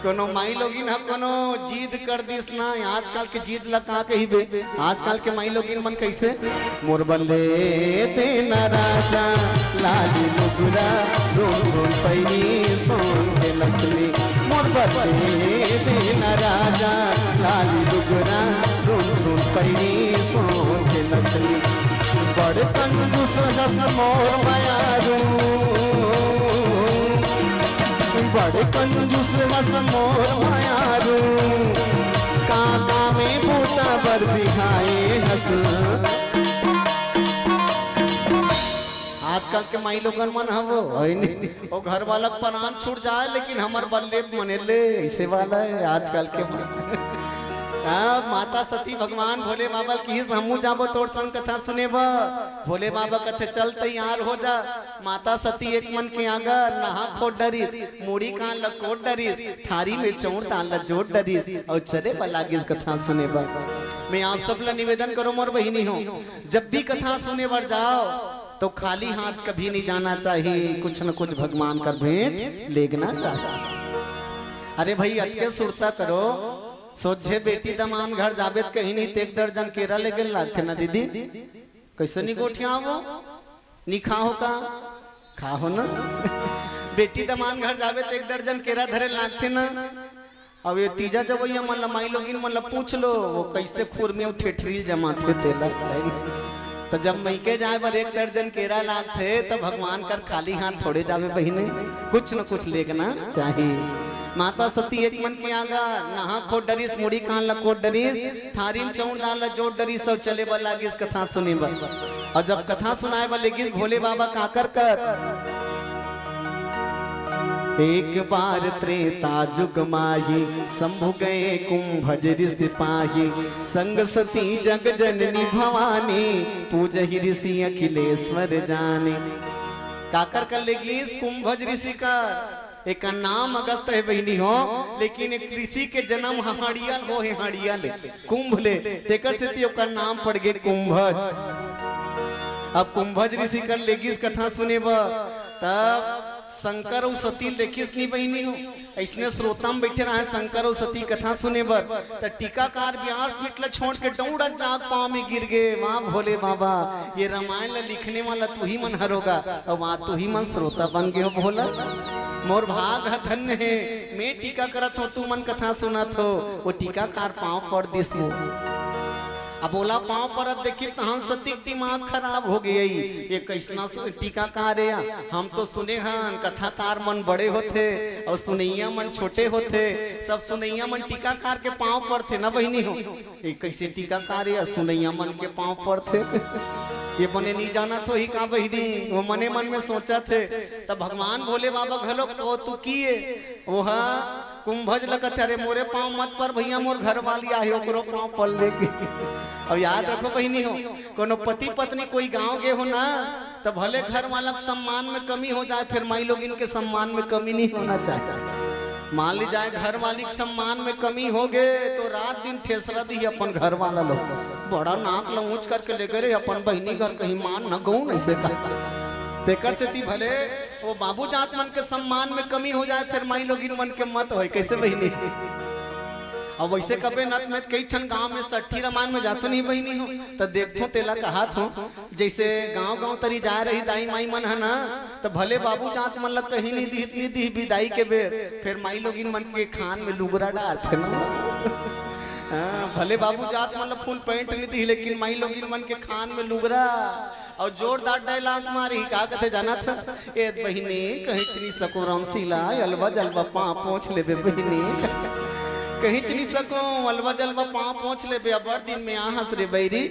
कोनो माई लोगिन ह कोनो जिद कर दिस ना, आजकल के जिद ल का कहिबे? आजकल के माई लोगिन मन कइसे? मोर बर ले देना राजा लाली लुगरा, रूम रूम पैनी सोन के नथनी। मोर बर ले देना राजा लाली लुगरा, रूम रूम पैनी सोन के नथनी। बड़ कंजूस हस मोर मयारू, बड़ कंजूस हस मोर मयारू, का का में बूता बर बिहाए हस। आजकल के माई लोगन मन हवो, है नी? ओ घर वाला के परान छूट जाए, लेकिन हमर बल्ले मने ले, ऐसे वाला है आजकल के मन। हाँ, माता सती भगवान भोले बाबा ल किहिस, "हमू जाबो तोर संग कथा सुने बर।" भोले बाबा कथे, "चल तैयार हो जा।" माता सती एक मन के आगा नहा खोट डरिस, मुड़ी कान ल कोट डरिस, थारी में चौंर दाल ल जोट डरिस, अउ चले बर लागिस कथा सुने बर। मैं आप सब ल निवेदन करो मोर बहिनी हो, जब भी कथा सुने बर जाओ, तो खाली हाथ कभी नहीं जाना चाहिए, कुछ न कुछ भगवान कर भेंट लेगना चाहिए। अरे भाई, अतके सुरता करो, सोझे बेटी दमान घर जाबे त कहीं नहीं, तेक दर्जन केरा लेगे लागथे ना दीदी। कैसे नहीं गोठियावो? नहीं खाहो का? खाहो ना। बेटी दमान घर जाबे त एक दर्जन केरा धरे लागथे ना। अब ये तीजा जवैया मन ल, माई लोगिन मन ल पूछ लो, वो कैसे खुरमी अउ ठेठरी ल जमाथे तेला। त जब मइके जाए बर एक दर्जन केरा लागथे, त भगवान कर खाली हाथ थोड़े जाबे बहिनी, कुछ न कुछ लेगना चाही। माता सती एक मन के आगा नहा खोट डरिस, मुड़ी कान ल कोट डरिस, थारी म चौंर दाल ल जोट डरिस अउ चले बर लागिस कथा सुने बर। अउ जब कथा सुनाए बर लेगिस भोले बाबा काकर कर, एक बार त्रेता जुग माही, शंभु गए कुंभज ऋषि पाही, संग सती जग जननी भवानी, पूजहि ऋषि अखिलेश्वर जानी। काकर कर लेगिस? कुंभज ऋषि कर। एकर नाम अगस्त है बहिनी हो, लेकिन एक ऋषि के जन्म ह हड़िया ल हो हे, हड़िया ले, कुंभ ले, तेकर सेती ओकर नाम पड़ गे कुंभज। अब कुंभज ऋषि कर लेगिस कथा सुने बर, तब शंकर अउ सती ल देखिस नी बहिनी हो, अइसने श्रोता म बइठे रहे शंकर अउ सती कथा सुने बर, त टीकाकार व्यासपीठ ल छोड़ के दउड़त जात पाँव में गिर गे, "वाह भोले बाबा, ये रामायण ल लिखने वाला तुही मन हरो गा, अउ वाह तुही मन श्रोता बन गे हो भोला।" मोर भाग ह धन्य हे, मैं टीका करत हों, तुमन कथा सुनत हो, वो टीकाकार पाँव पड़ दिस मोर। अब ओला पाँव परत देखिस तहन सती के दिमाग खराब हो गे, "ये कइसना टीकाकार हे? हम तो सुने हन कथाकार मन बड़े होथे अउ सुनइया मन छोटे होथे, सब सुनइया मन टीकाकार के पाँव परथे ना बहिनी हो, ये कइसे टीकाकार हे, सुनइया मन के पाँव परथे?" ये बने नहीं जानत होही का बहिनी, वो मने मन में सोचत हे। तब भगवान भोले बाबा घलो कौतुकी हे, वो हा कुंभज ल कथे, "अरे मोरे पाँव मत पर भइया, मोर घरवाली आहे, ओकरो पाँव पर लेके।" अब याद रखो बहिनी हो, कोनो पति पत्नी कोई गांव गे हो ना, त भले घर वाला के सम्मान में कमी हो जाए, फिर माई लोगिन के सम्मान में कमी नहीं होना चाहिए। मान ली जाए घर वाली के सम्मान में कमी हो गे, तो रात दिन ठेसरा दिही अपन घर वाला लोग, "बड़ा नाक ल ऊंच करके ले गे रे, अपन बहिनी घर कहीं मान न गऊन ऐसे का।" तेकर सेती भले वो बाबू जात मन के सम्मान में कमी हो जाए, फिर माई लोगिन मन के मत होए। कैसे बहिनी? अब वइसे कबे न त मैं कई ठन गांव में सट्ठी रामायण में जाथों नहीं बहिनी हो, त देखथों तेला कहाथों। जइसे गांव गांव तरी जाय रही दाई माई मन ह ना, त भले बाबू जात मन ल कहीं नहीं दिही, नहीं दिही बिदाई के बेर, फेर माई लोगिन मन के खान में लुगरा डारथे ना। हाँ, भले बाबू जात मन ल फुल पैंट नहीं दिही, लेकिन माई लोगिन मन के खान में लुगरा। अउ जोरदार डायलॉग मारी, का कथे जानत ह? ए बहिनी, कहीं चनी सको रामशीला, अलवा जलवा पाँव पोंछ लेबे बहिनी। कहीं चनी सको, अलवा जलवा पाँव पोंछ लेबे, अब्बड़ दिन में आहस रे बैरी।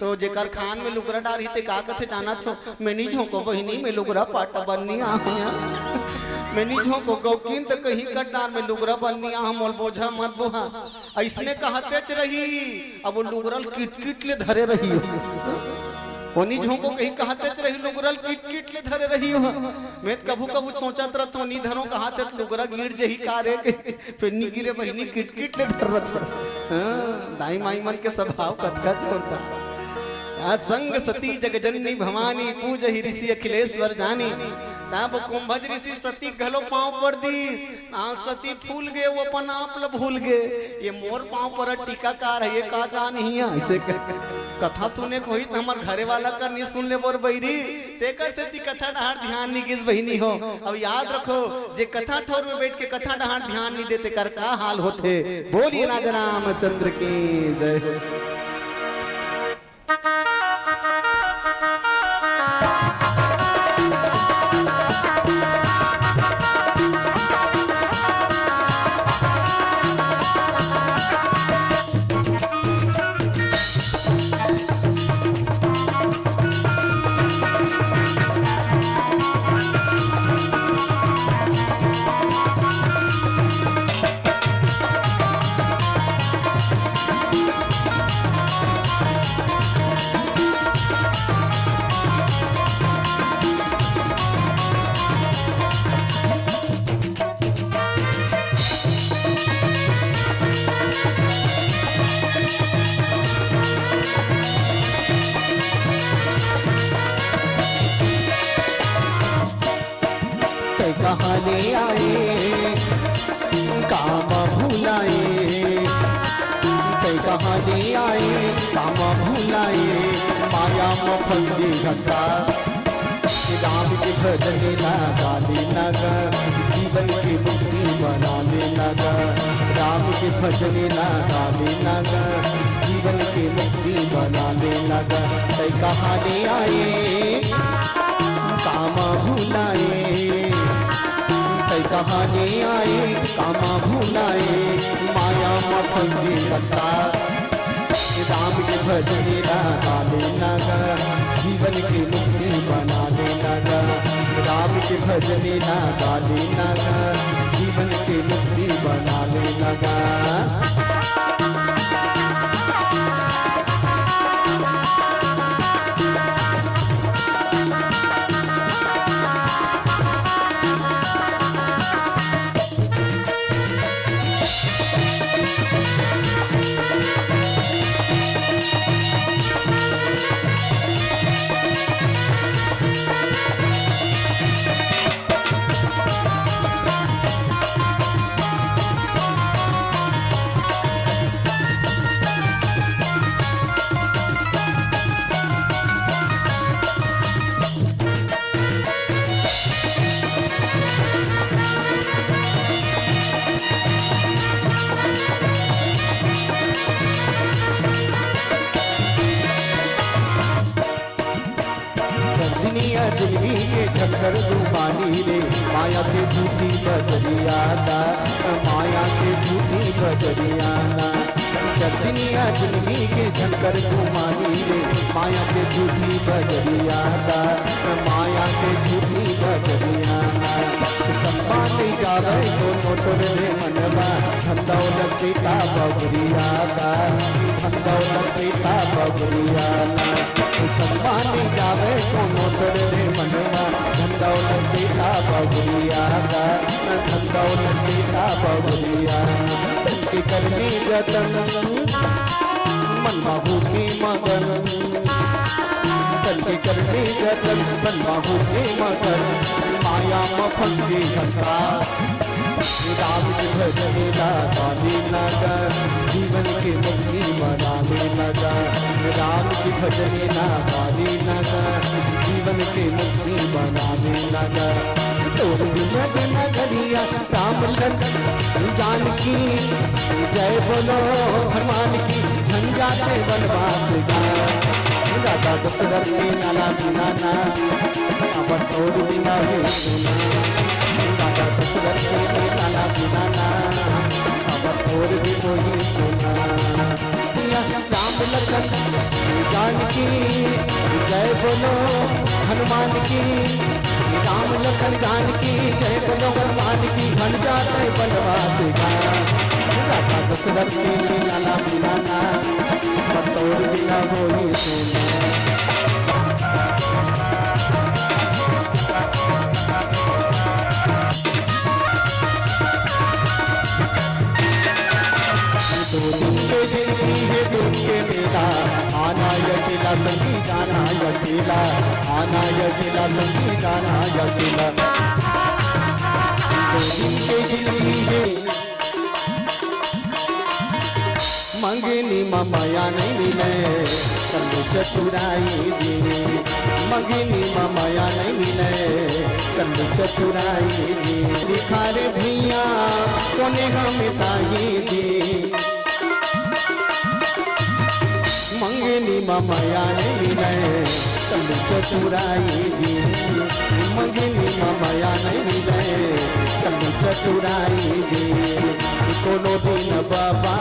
तो जेकर खान में लुगरा डारही ते का कथे जानत हो? मैं नी झोंको बहिनी, मैं लुगरा पाटा बन्नी आहूं या। मैं नी झोंको गौकिन त कहीं कट डार में लुगरा बन्नी आहूं, मोल बोझा मत बोहा। अइसने कहतेच रही, अब वो लुगरा ल किटकिट ले धरे रही हो। वो नी झोंको कहीं कहतेच रही, लुगरा ल किटकिट ले धरे रही हो। मैं त कभू कभू सोचत रहत हों, नी धरों कहाथे त लुगरा गिर जही का रे, फेर नी गिरे बहिनी, किटकिट ले धरत हो। हाँ, दाई माई मन के स्वभाव कतका जोरदार। आ, संग सती जग जननी भवानी, पूजहि ऋषि अखिलेश्वर जानी। तब कुंभज ऋषि सती घलो पाँव पर दिस। आ, सती फूल गे, वो अपन आप ल भूल गे। ये मोर पाँव पर टीकाकार हे, ये का जानही हे? अइसे क-, कथा सुने के होही त हमर घरे वाला कर नी सुन ले बोर बैरी। तेकर सेती कथा डहार ध्यान नी गिस बहिनी हो। अब याद रखो, जे कथा ठौर में बैठ के कथा डहार ध्यान नी दे, तेकर का हाल होथे। बोलिए राजा रामचंद्र की जय। तै कहाँ ले आए, काम भुलाए। तै कहाँ ले आए, काम भुलाए। माया म फंसी घटा। राम के भजन ना गाली ना गा, जीवन के मुक्ति बना लेना गा। राम के भजन ना गाली ना गा, जीवन के मुक्ति बना लेना गा। तै कहाँ ले आए, काम भुलाए। तै कहाँ ले आए, काम भुलाए। माया म फंसी घटा। राम के भजन ना गाली ना गा, जीवन के मुक्ति बना लेना गा। राम के भजन ना गाली ना गा, जीवन के मुक्ति बना लेना गा। चंदनिया जुलमी के झक्कर रूमानी रे, माया के झूठी बदरिया दा, माया के झूठी बदरिया ना। चंदनिया जुलमी के झक्कर रूमानी रे, माया के झूठी बदरिया दा, माया के झूठी बदरिया ना। सम्मान जावे तो नोट रे मनवा, धन दौलत का बबरिया दा, धन दौलत का बबरिया ना। सम्मान जावे कोनो तोरे रे मनवा, धन दौलत का बबुलिया गा, धन दौलत का बबुलिया। तन के करनी जतन, मन बहुत ही मगन। तन के करनी जतन, बनवाहू प्रेम कर, माया म फंस के हंसा। राम के भजन ला गावे लागा, जीवन के मुक्ति मनावे लागा। राम के भजन ला गावे लागा, जीवन के मुक्ति मनावे लागा। तोर बिना बिना घरिया राम लखन जानकी, जय बोलो हनुमान की, झंझट वनवास का। राजा दशरथ के लाला बिना ना, अब तोर बिना हे सुना। राजा दशरथ के लाला बिना ना, अब तोर बिना हे सुना। या राम लखन जानकी, जय बोलो हनुमान की। राम लखन जानकी, जय बोलो हनुमान की। झंझट वनवास का। राजा दशरथ के लाला बिना ना, अब तोर बिना होई सुना। दो दिन के जिंदगी हे दुख के मेला, आना अकेला संगी जाना अकेला, आना अकेला संगी जाना अकेला। दो दिन के जिंदगी हे मंगनी म मया नहीं मिले, कम चतुराई जी। मंगनी म मया नहीं मिले, कम चतुराई जी। भिखारी भैया कोने हम ताही जी। मंगनी म मया नहीं मिले, कम चतुराई जी। मंगनी म मया नहीं मिले, कम चतुराई जी। कोनो दिन बाबा,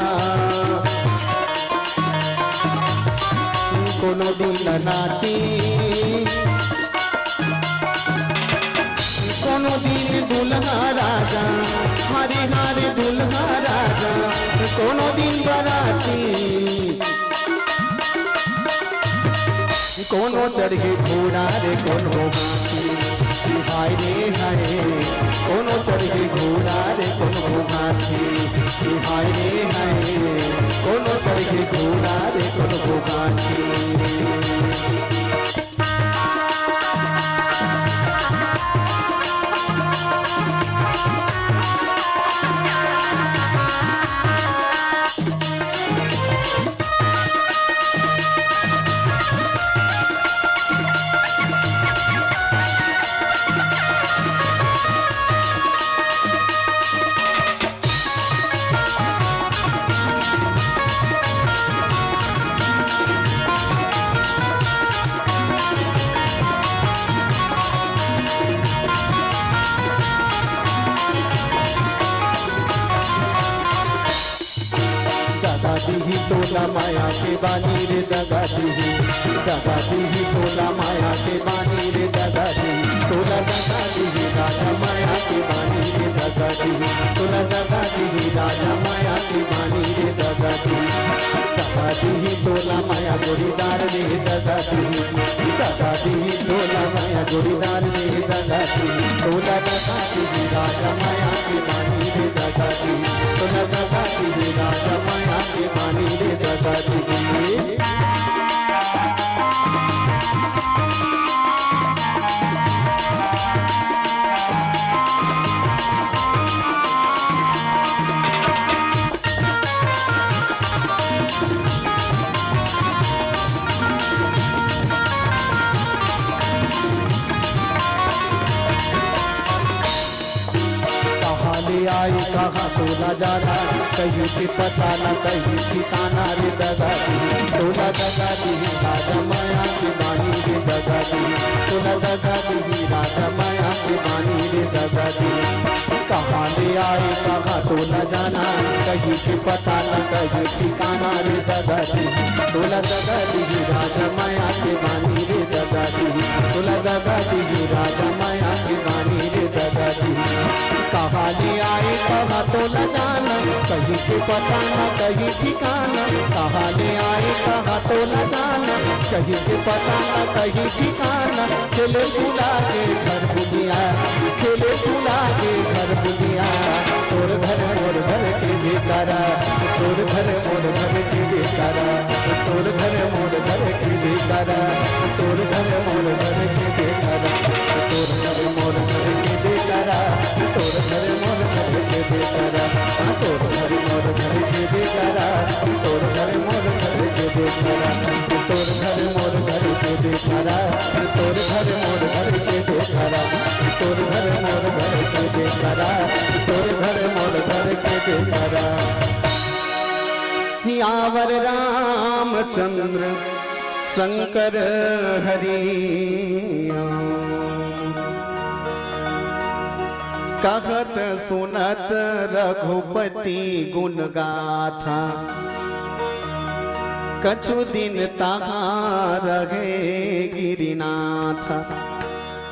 कोनो दिन नाती, कोनो दिन दुल्हा राजा, हरे हरे दुल्हा राजा, कोनो दिन बराती। कोनो चढ़े घोड़ा रे कोनो हाथी, हाय रे हाय। कोनो चढ़े घोड़ा रे कोनो हाथी, हाय रे हाय। कोनो चढ़े घोड़ा रे कोनो हाथी। दगा दिही तोला माया के बानी रे, दगा दिही। दगा दिही तोला माया के बानी रे, दगा दिही। तोला दगा दिही राजा माया के बानी रे, दगा दिही। तोला दगा दिही राजा माया के बानी रे, दगा दिही। दगा दिही तोला माया जोड़ीदार रे, दगा दिही। दगा दिही तोला माया जोड़ीदार रे, दगा दिही। तोला दगा दिही राजा माया के बानी रे, दगा दिही। तोला दगा दिही राजा माया के बानी रे, दगा दिही। कहाँ ले आए, कहाँ तोला जाना, कहीं के पता ना, कहीं ठिकाना रे, दगा दिही। तोला दगा दिही राजा माया के बानी रे, दगा दिही। तोला दगा दिही राजा माया के बानी रे, दगा दिही। कहाँ ले आए, कहाँ तोला जाना, कहीं के पता ना, कहीं ठिकाना रे, दगा दिही। तोला दगा दिही राजा माया के बानी रे, दगा दिही। तोला दगा दिही राजा माया के बानी रे, दगा दिही। कहाँ ले आए, कहाँ तोला जाना, कहीं के पता ना, कहीं ठिकाना। कहाँ ले आए, कहाँ तोला जाना, कहीं के पता ना, कहीं ठिकाना। खेले फूला के घर बुनिया, खेले फूला के घर बुनिया। तोर घर मोर घर के बेकारा, तोर घर मोर घर के बेकारा, तोर घर मोर घर के बेकारा, तोर घर मोर घर के बेकारा। घर के बेघरा, तोर घर मोर घर के बेघरा, तोर घर मोर घर के बेघरा, तोर घर मोर घर के बेघरा। सियावर रामचंद्र शंकर हरि। कहत सुनत रघुपति गुण गाथा, कछु दिन तहाँ रहे गिरिनाथ।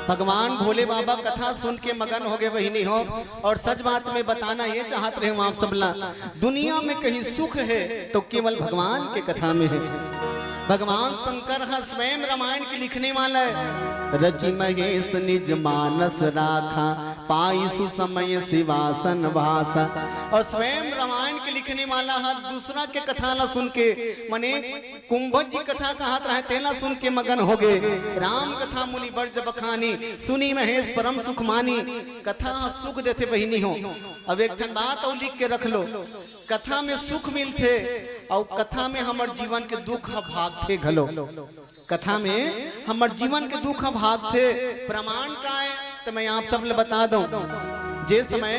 भगवान भोले बाबा कथा सुन के मगन हो गए बहिनी हो। और सच बात में बताना ये चाहत रहे हूँ आप सबला, दुनिया में कहीं सुख है तो केवल भगवान के कथा में है। भगवान शंकर ह स्वयं रामायण के लिखने वाला है। रचि महेश निज मानस राखा, पाई सुसमय सिवासन भाषा। और स्वयं रामायण के लिखने वाला ह दूसरा के कथा ला सुन के, मने कुंभज जी कथा कहत रहे तेला सुन के मगन हो गए। राम कथा मुनि बर जब बखानी, सुनि महेश परम सुख मानी। कथा ह सुख देथे बहिनी हो। अब एक ठन बात अउ लिख के रख लो, कथा में सुख मिलथे अउ कथा में हमर जीवन के दुख ह भागथे घलो। कथा में हमर जीवन के दुख ह भागथे। प्रमाण का है? तो मैं आप सब ले बता दूं, जे समय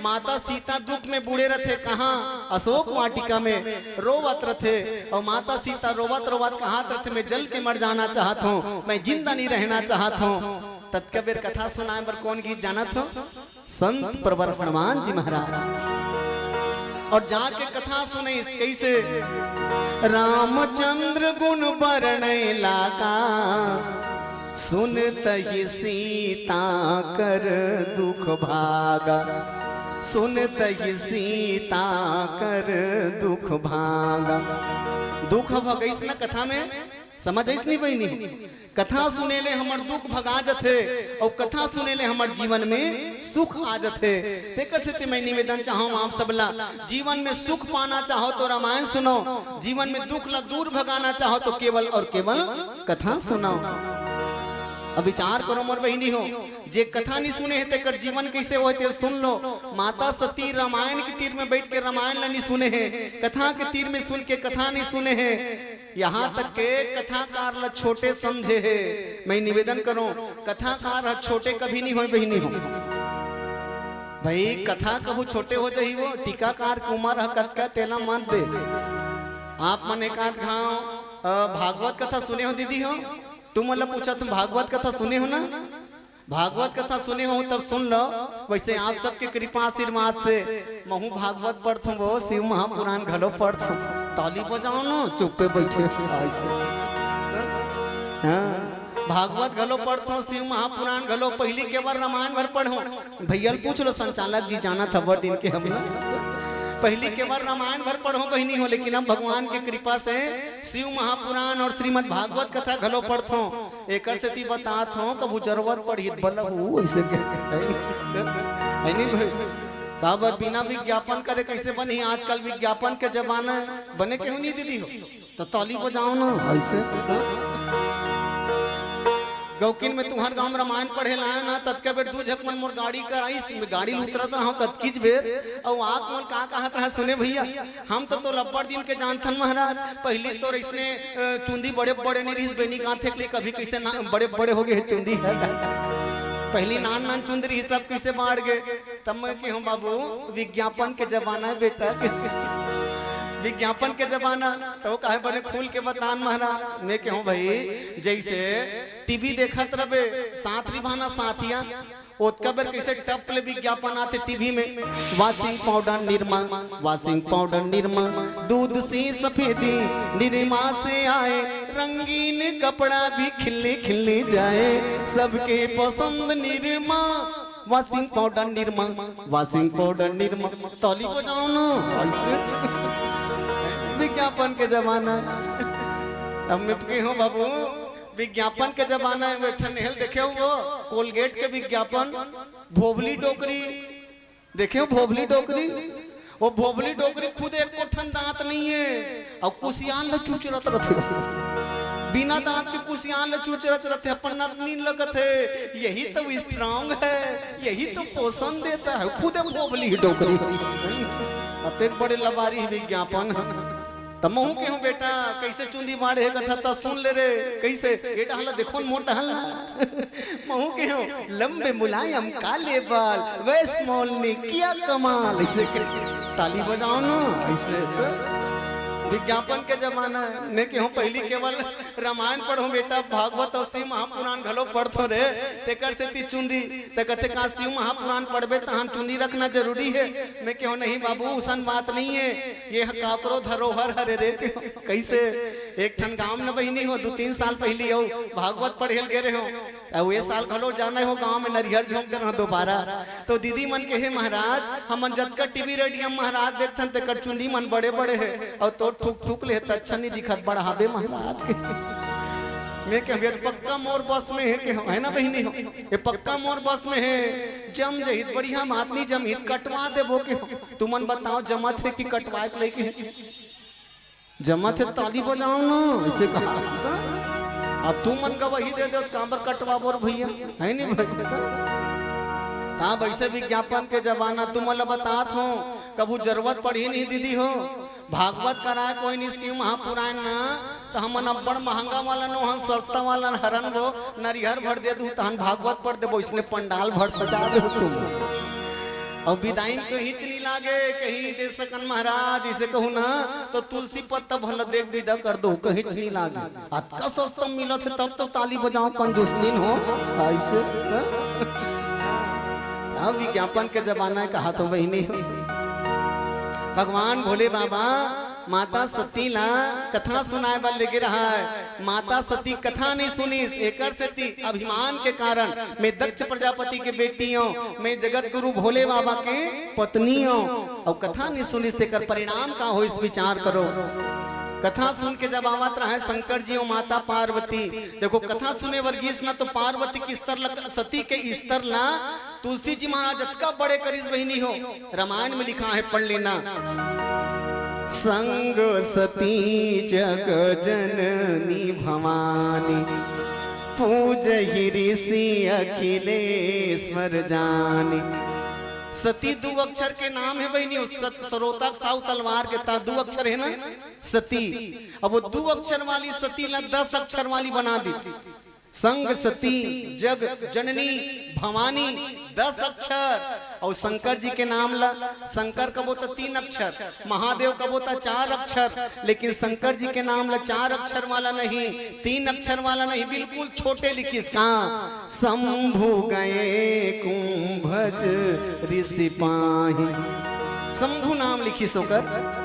माता सीता दुख में बूड़े रथे, कहाँ? अशोक वाटिका में रोवत रथे। और माता सीता रोवत रोवत कहत रथे, मैं जल के मर जाना चाहत हूँ, मैं जिंदा नहीं रहना चाहत हूँ। ततका बेर कथा सुनाए बर कौन गीत जानत हो? संत प्रवर हनुमान जी महाराज। और जाके कथा सुने कैसे? रामचंद्र गुण बरनय लागा, सुनत ही सीता कर दुख भागा, सुनत ही सीता कर दुख भागा। दुख भगईस न कथा में, समझ आइस नहीं बहिनी? कथा सुने ले हमर दुख भगा जथे, अउ कथा सुने ले हमर जीवन में सुख आ जथे। तेकर सेती मैं निवेदन चाहूं आप सबला, जीवन में सुख पाना चाहो तो रामायण सुनो, जीवन में दुख ला दूर भगाना चाहो तो केवल और केवल कथा सुनो। अब विचार करो मोर बहिनी हो, जे कथा नहीं सुने हे तेकर जीवन कैसे होय ते सुन लो। माता सती रामायण के तीर में बैठ के रामायण ला नहीं सुने हे, कथा के तीर में सुन के कथा नहीं सुने हे। यहाँ तक के कथाकार ला छोटे समझे हे। मैं निवेदन करूं, कथाकार ह छोटे कभी नहीं होय बहिनी हो। भाई, कथा कहू छोटे हो जाही, वो टीकाकार के उमर ह कतका, तेला मत दे। आप मन एक आध घाव, अ, भागवत कथा सुने हो दीदी हो? तुम मन ला पूछा, तुम भागवत कथा सुने हो ना? भागवत कथा सुने हो तब सुन लो। वैसे आप सबके कृपा आशीर्वाद से महू भागवत पढ़थों, वो शिव महापुराण घलो पढ़थों। ताली बजाओ न, चुप्पे बैठे। ऐसे। हाँ, भागवत घलो पढ़थों, शिव महापुराण घलो। पहली के बार रामायण भर पढ़ो, भैया ल पूछ लो, संचालक जी जानत हबर दिन के हम ना। पहली के बार रामायण भर पढ़ो बहिनी हो, लेकिन हम भगवान के कृपा से शिव महापुराण और श्रीमद् भागवत कथा घलो पढ़थों। एकर सेती बतात हों, कभू जरूरत पड़ही त बलहू, ऐसे के। है नहीं भाई? काबर बिना विज्ञापन करे कैसे बनही? आजकल विज्ञापन के जमाना है। बने क्यों नहीं दीदी हो? तो ताली बजाओ ना, ऐसे। गौकिन में तुम्हार गांव में रामायण पढ़े लाए ना, ततका बेर दू झक मन मोर गाड़ी कर आइस, मैं गाड़ी में उतरत रहा ततकीच बेर, अउ आप मन का कहत रहा सुने भैया। हम तो तोला अब्बड़ दिन के जानथन महाराज। पहली तो इसने, अ, चुंदी बड़े बड़े नहीं रहिस, बेनी गांथे के लिए कभी कैसे ना, बड़े बड़े हो गए हे चुंदी। पहली नान नान चुंदी रहिस, सब कैसे बाढ़ गए। तब मैं कहूँ, बाबू, विज्ञापन के जमाना है बेटा। विज्ञापन के जमाना, तो कहे बने खुल के बतान महाराज। मैं कहूँ, भाई, जैसे टीवी देखत रबे, साथ निभाना साथिया, ओतका बेर कैसे टप ले विज्ञापन आथे टीवी में, washing powder Nirma, washing powder Nirma, दूध सी सफेदी निरमा से आए, रंगीन कपड़ा भी खिले खिले जाए, सबके पसंद Nirma, washing powder Nirma, washing powder Nirma. ताली बजाओ ना। विज्ञापन के जमाना। अब मैं कहूँ बाबू, विज्ञापन के जमाना में एक ठन नेहल देखे हो, कोलगेट के विज्ञापन, भोभली डोकरी। देखे हो भोभली डोकरी? वो भोभली डोकरी खुद एको ठन दांत नहीं है, अउ कुसियान ल चुचरत रथे। बिना दांत के कुसियान ल चुचरत रथे, अपन नतनीन लगत हे। यही तो स्ट्रांग है, यही तो पोषण देता है। खुद भोभली डोकरी। अतेक बड़े लबारी विज्ञापन। त महूं केहूं, "बेटा, कइसे चुंदी बांड़े हे कथा, त सुन ले रे, कइसे?" ए डहन ला देखो न, मोर डहन ला। महूं केहूं, "लंबे मुलायम काले बाल, वैस मौल ने किया कमाल।" अइसे के ताली बजाओ न, अइसे। विज्ञापन के जमाना हे, में केहूं पहिली केवल रामायण पढ़ों बेटा, भागवत अउ शिव महापुराण घलो पढ़थों रे, तेकर सेती चुंदी। त कथे, "का शिव महापुराण पढ़बे तहान चुंदी रखना जरूरी हे?" में केहूं, "नहीं बाबू, उसन बात नइ हे, ये ह काकरो धरोहर हरे रे।" कइसे? एक ठन गांव न बहिनी हो, दू तीन साल पहिली अउ भागवत पढ़े ल गे रहेंव, अउ ए साल घलो जाना हो गांव में नरियर झोंक दे रहेंव दोबारा। त दीदी मन कहे, "महाराज, हमन जतका टीवी रेडियो महाराज देखथन, तेकर चुंदी मन बड़े-बड़े हे, अउ तोर थूक-थूक ले हे त अच्छा नइ दिखत, बढ़ाबे महाराज के।" में कहेंव, "ए पक्का मोर बस में हे," केहेंव, हे ना बहिनी हो, "ए पक्का मोर बस में हे, जम जही त बढ़िया बात, नइ जमही त कटवा देबो," केहेंव। तुमन बताओ, जमत हे कि कटवाए के लइक हे? जमत हे, ताली बजाओ न, अइसे कहा। अब तुमन गवाही दे देव, काबर कटवाबो रे भइया, हे नहीं भइया? त अब अइसे विज्ञापन के जमाना, तुमन ला बतात हों, कभू जरूरत पड़ही नहीं दीदी हो, भागवत कराए कोई नहीं, शिव महापुराण ना, त हमन अब्बड़ महंगा वाला नोहन, सस्ता वाला हरन वो, नरियर भर दे दू, तहन भागवत पढ़ देबो, इसने पंडाल भर सजा दे तुम। अउ बिदाई कहींच नइ लागे, कहीं दे सकन महाराज, अइसे कहूं ना, त तुलसी पत्ता भर ल दे के बिदा कर दो, कहींच नइ लागे। अतका सस्ता मिलत हे, तब तो ताली बजाओ, कंजूस नइ हो, अइसे, हां? अब विज्ञापन के जमाना हे, कहा तो बहिनी हो। भगवान भोले बाबा माता सती ला कथा सुनाए बर लेगे रहय। माता सती कथा नइ सुनिस, एकर सेती अभिमान के कारण, "में दक्ष प्रजापति के बेटी अंव, में जगत गुरु भोले बाबा के पत्नी अंव," अउ कथा नइ सुनिस, तेकर परिणाम का होइस, विचार करो। कथा सुन के जब आवत रहय शंकर जी अउ माता पार्वती, देखो, कथा सुने बर गिस ना, त पार्वती के स्तर ल, सती के स्तर ला तुलसी जी महाराज अतका बड़े करिस बहिनी हो, रामायण में लिखा हे, पढ़ लेना। संग सती जग जननी भवानी, पूजहि ऋषि अखिलेश्वर जानी। सती दू अक्षर के नाम हे बहिनी हो, सत, सरोता के साउ तलवार के ता दू अक्षर हे ना, सती। अब वो दू अक्षर वाली सती ला दस अक्षर वाली बना दी। संग सती जग जननी भवानी, दस अक्षर। अउ शंकर जी के नाम ला, शंकर कबो त तीन अक्षर, महादेव कबो त चार अक्षर, लेकिन शंकर जी के नाम ला चार अक्षर वाला नहीं, तीन अक्षर वाला नहीं, बिल्कुल छोटे लिखिस का, शंभु गए कुंभज ऋषि पाही। शंभु नाम लिखिस ओकर।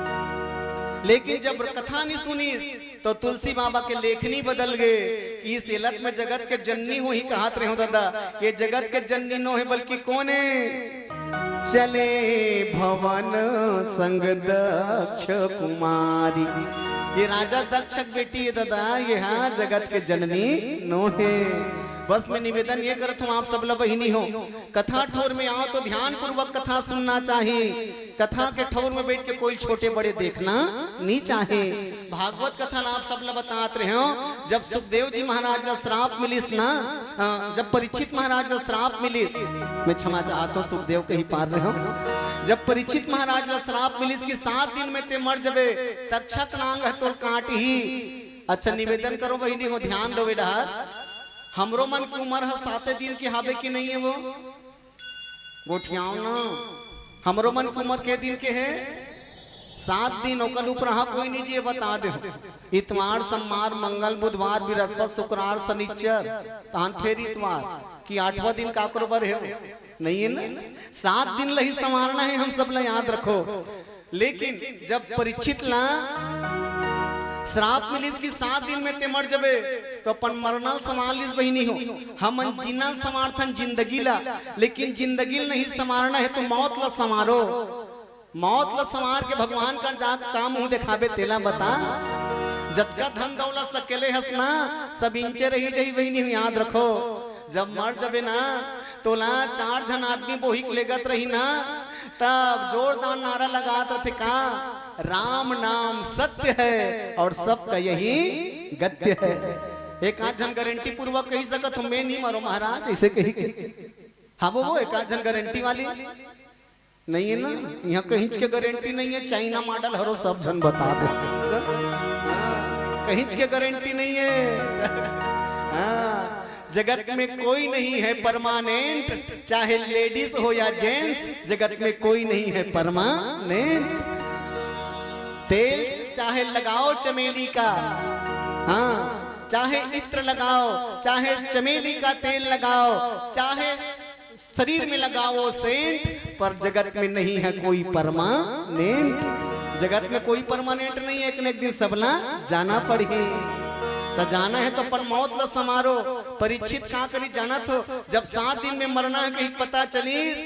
लेकिन जब कथा नइ सुनिस, त तुलसी बाबा के लेखनी बदल गे। इस एला त में जगत के जननी होही कहत रहेंव ददा, ये जगत के जननी नोहे, बल्कि कोन हे? चले भवन संग दक्ष कुमारी। ये राजा दक्ष के बेटी हे ददा, ये हा जगत के जननी नोहे। बस में निवेदन ये करत हों आप सब ला बहिनी हो, कथा ठौर में आओ त ध्यानपूर्वक कथा सुनना चाही। कथा के ठौर में बइठ के कोई छोटे बड़े देखना नइ चाही। भागवत कथा ला आप सब ला बतात रहेंव, जब सुखदेव जी महाराज ला श्राप मिलिस ना, अ, जब परीक्षित महाराज ला श्राप मिलिस, में क्षमा चाहत हों, सुखदेव कहि पार रहेंव, जब परीक्षित महाराज ला श्राप मिलिस कि सात दिन में तें मर जबे, तक्षक नांग ह तोला काटही। अच्छा, निवेदन करों बहिनी हो, ध्यान दो ए डहर। हमरो मन के उमर ह साते दिन के हाबे कि नइ हे वो? गोठियाओ ना। हमरो मन के उमर के दिन के हे? सात दिन, ओकर ऊपर हा कोई नइ जिए, बता देंव। इतवार, सम्मार, मंगल, बुधवार, बिरस्पत, सुकरार, सनिच्चर, तहन फेर इतवार, कि आठवां दिन काकरो बर हे? नइ हे ना? सात दिन ल ही संवारना हे, हम सब ला याद रखो। लेकिन जब परीक्षित ला श्राप मिलिस कि सात दिन में तें मर जबे, त अपन मरना ल संवार लिस बहिनी हो। हमन जीना ल संवारथन, जिंदगी ला, लेकिन जिंदगी ल नहीं संवारना हे त मौत ला संवारो। मौत ला संवार के भगवान कर जा का मुंह देखाबे, तेला बता। जतका धन दौलत सकेले हस ना, सब इंचे रही जही बहिनी हो, याद रखो। जब मर जबे ना, तोला चार झन आदमी बोहिक लेगत रही ना, तब जोरदार नारा लगात रथे का, "राम नाम सत्य है और सबका यही गत्य है।" एक आध झन गारंटी पूर्वक कहि सकत हों, "में नइ मरों महाराज," अइसे कहि के। हां वो, वो एक आध झन गारंटी वाली। नहीं है ना? यहाँ कहीं के गारंटी नहीं है, चाइना मॉडल हरो सब झन बता दे। कहीं के गारंटी नहीं है। हाँ, जगत में कोई नहीं है परमानेंट, चाहे लेडीज हो या जेंट्स, जगत में कोई नहीं है परमानेंट। तेल चाहे लगाओ चमेली का, हाँ, चाहे इत्र लगाओ, चाहे चमेली का तेल लगाओ, चाहे शरीर में लगाओ सेंट, पर जगत में नहीं है कोई परमानेंट। जगत में कोई परमानेंट नहीं है, एक न एक दिन सबला जाना पड़ही। त जाना है तो अपन मौत ला समारो। परीक्षित का करी जानत हो, जब सात दिन में मरना है कहीं पता चलिस,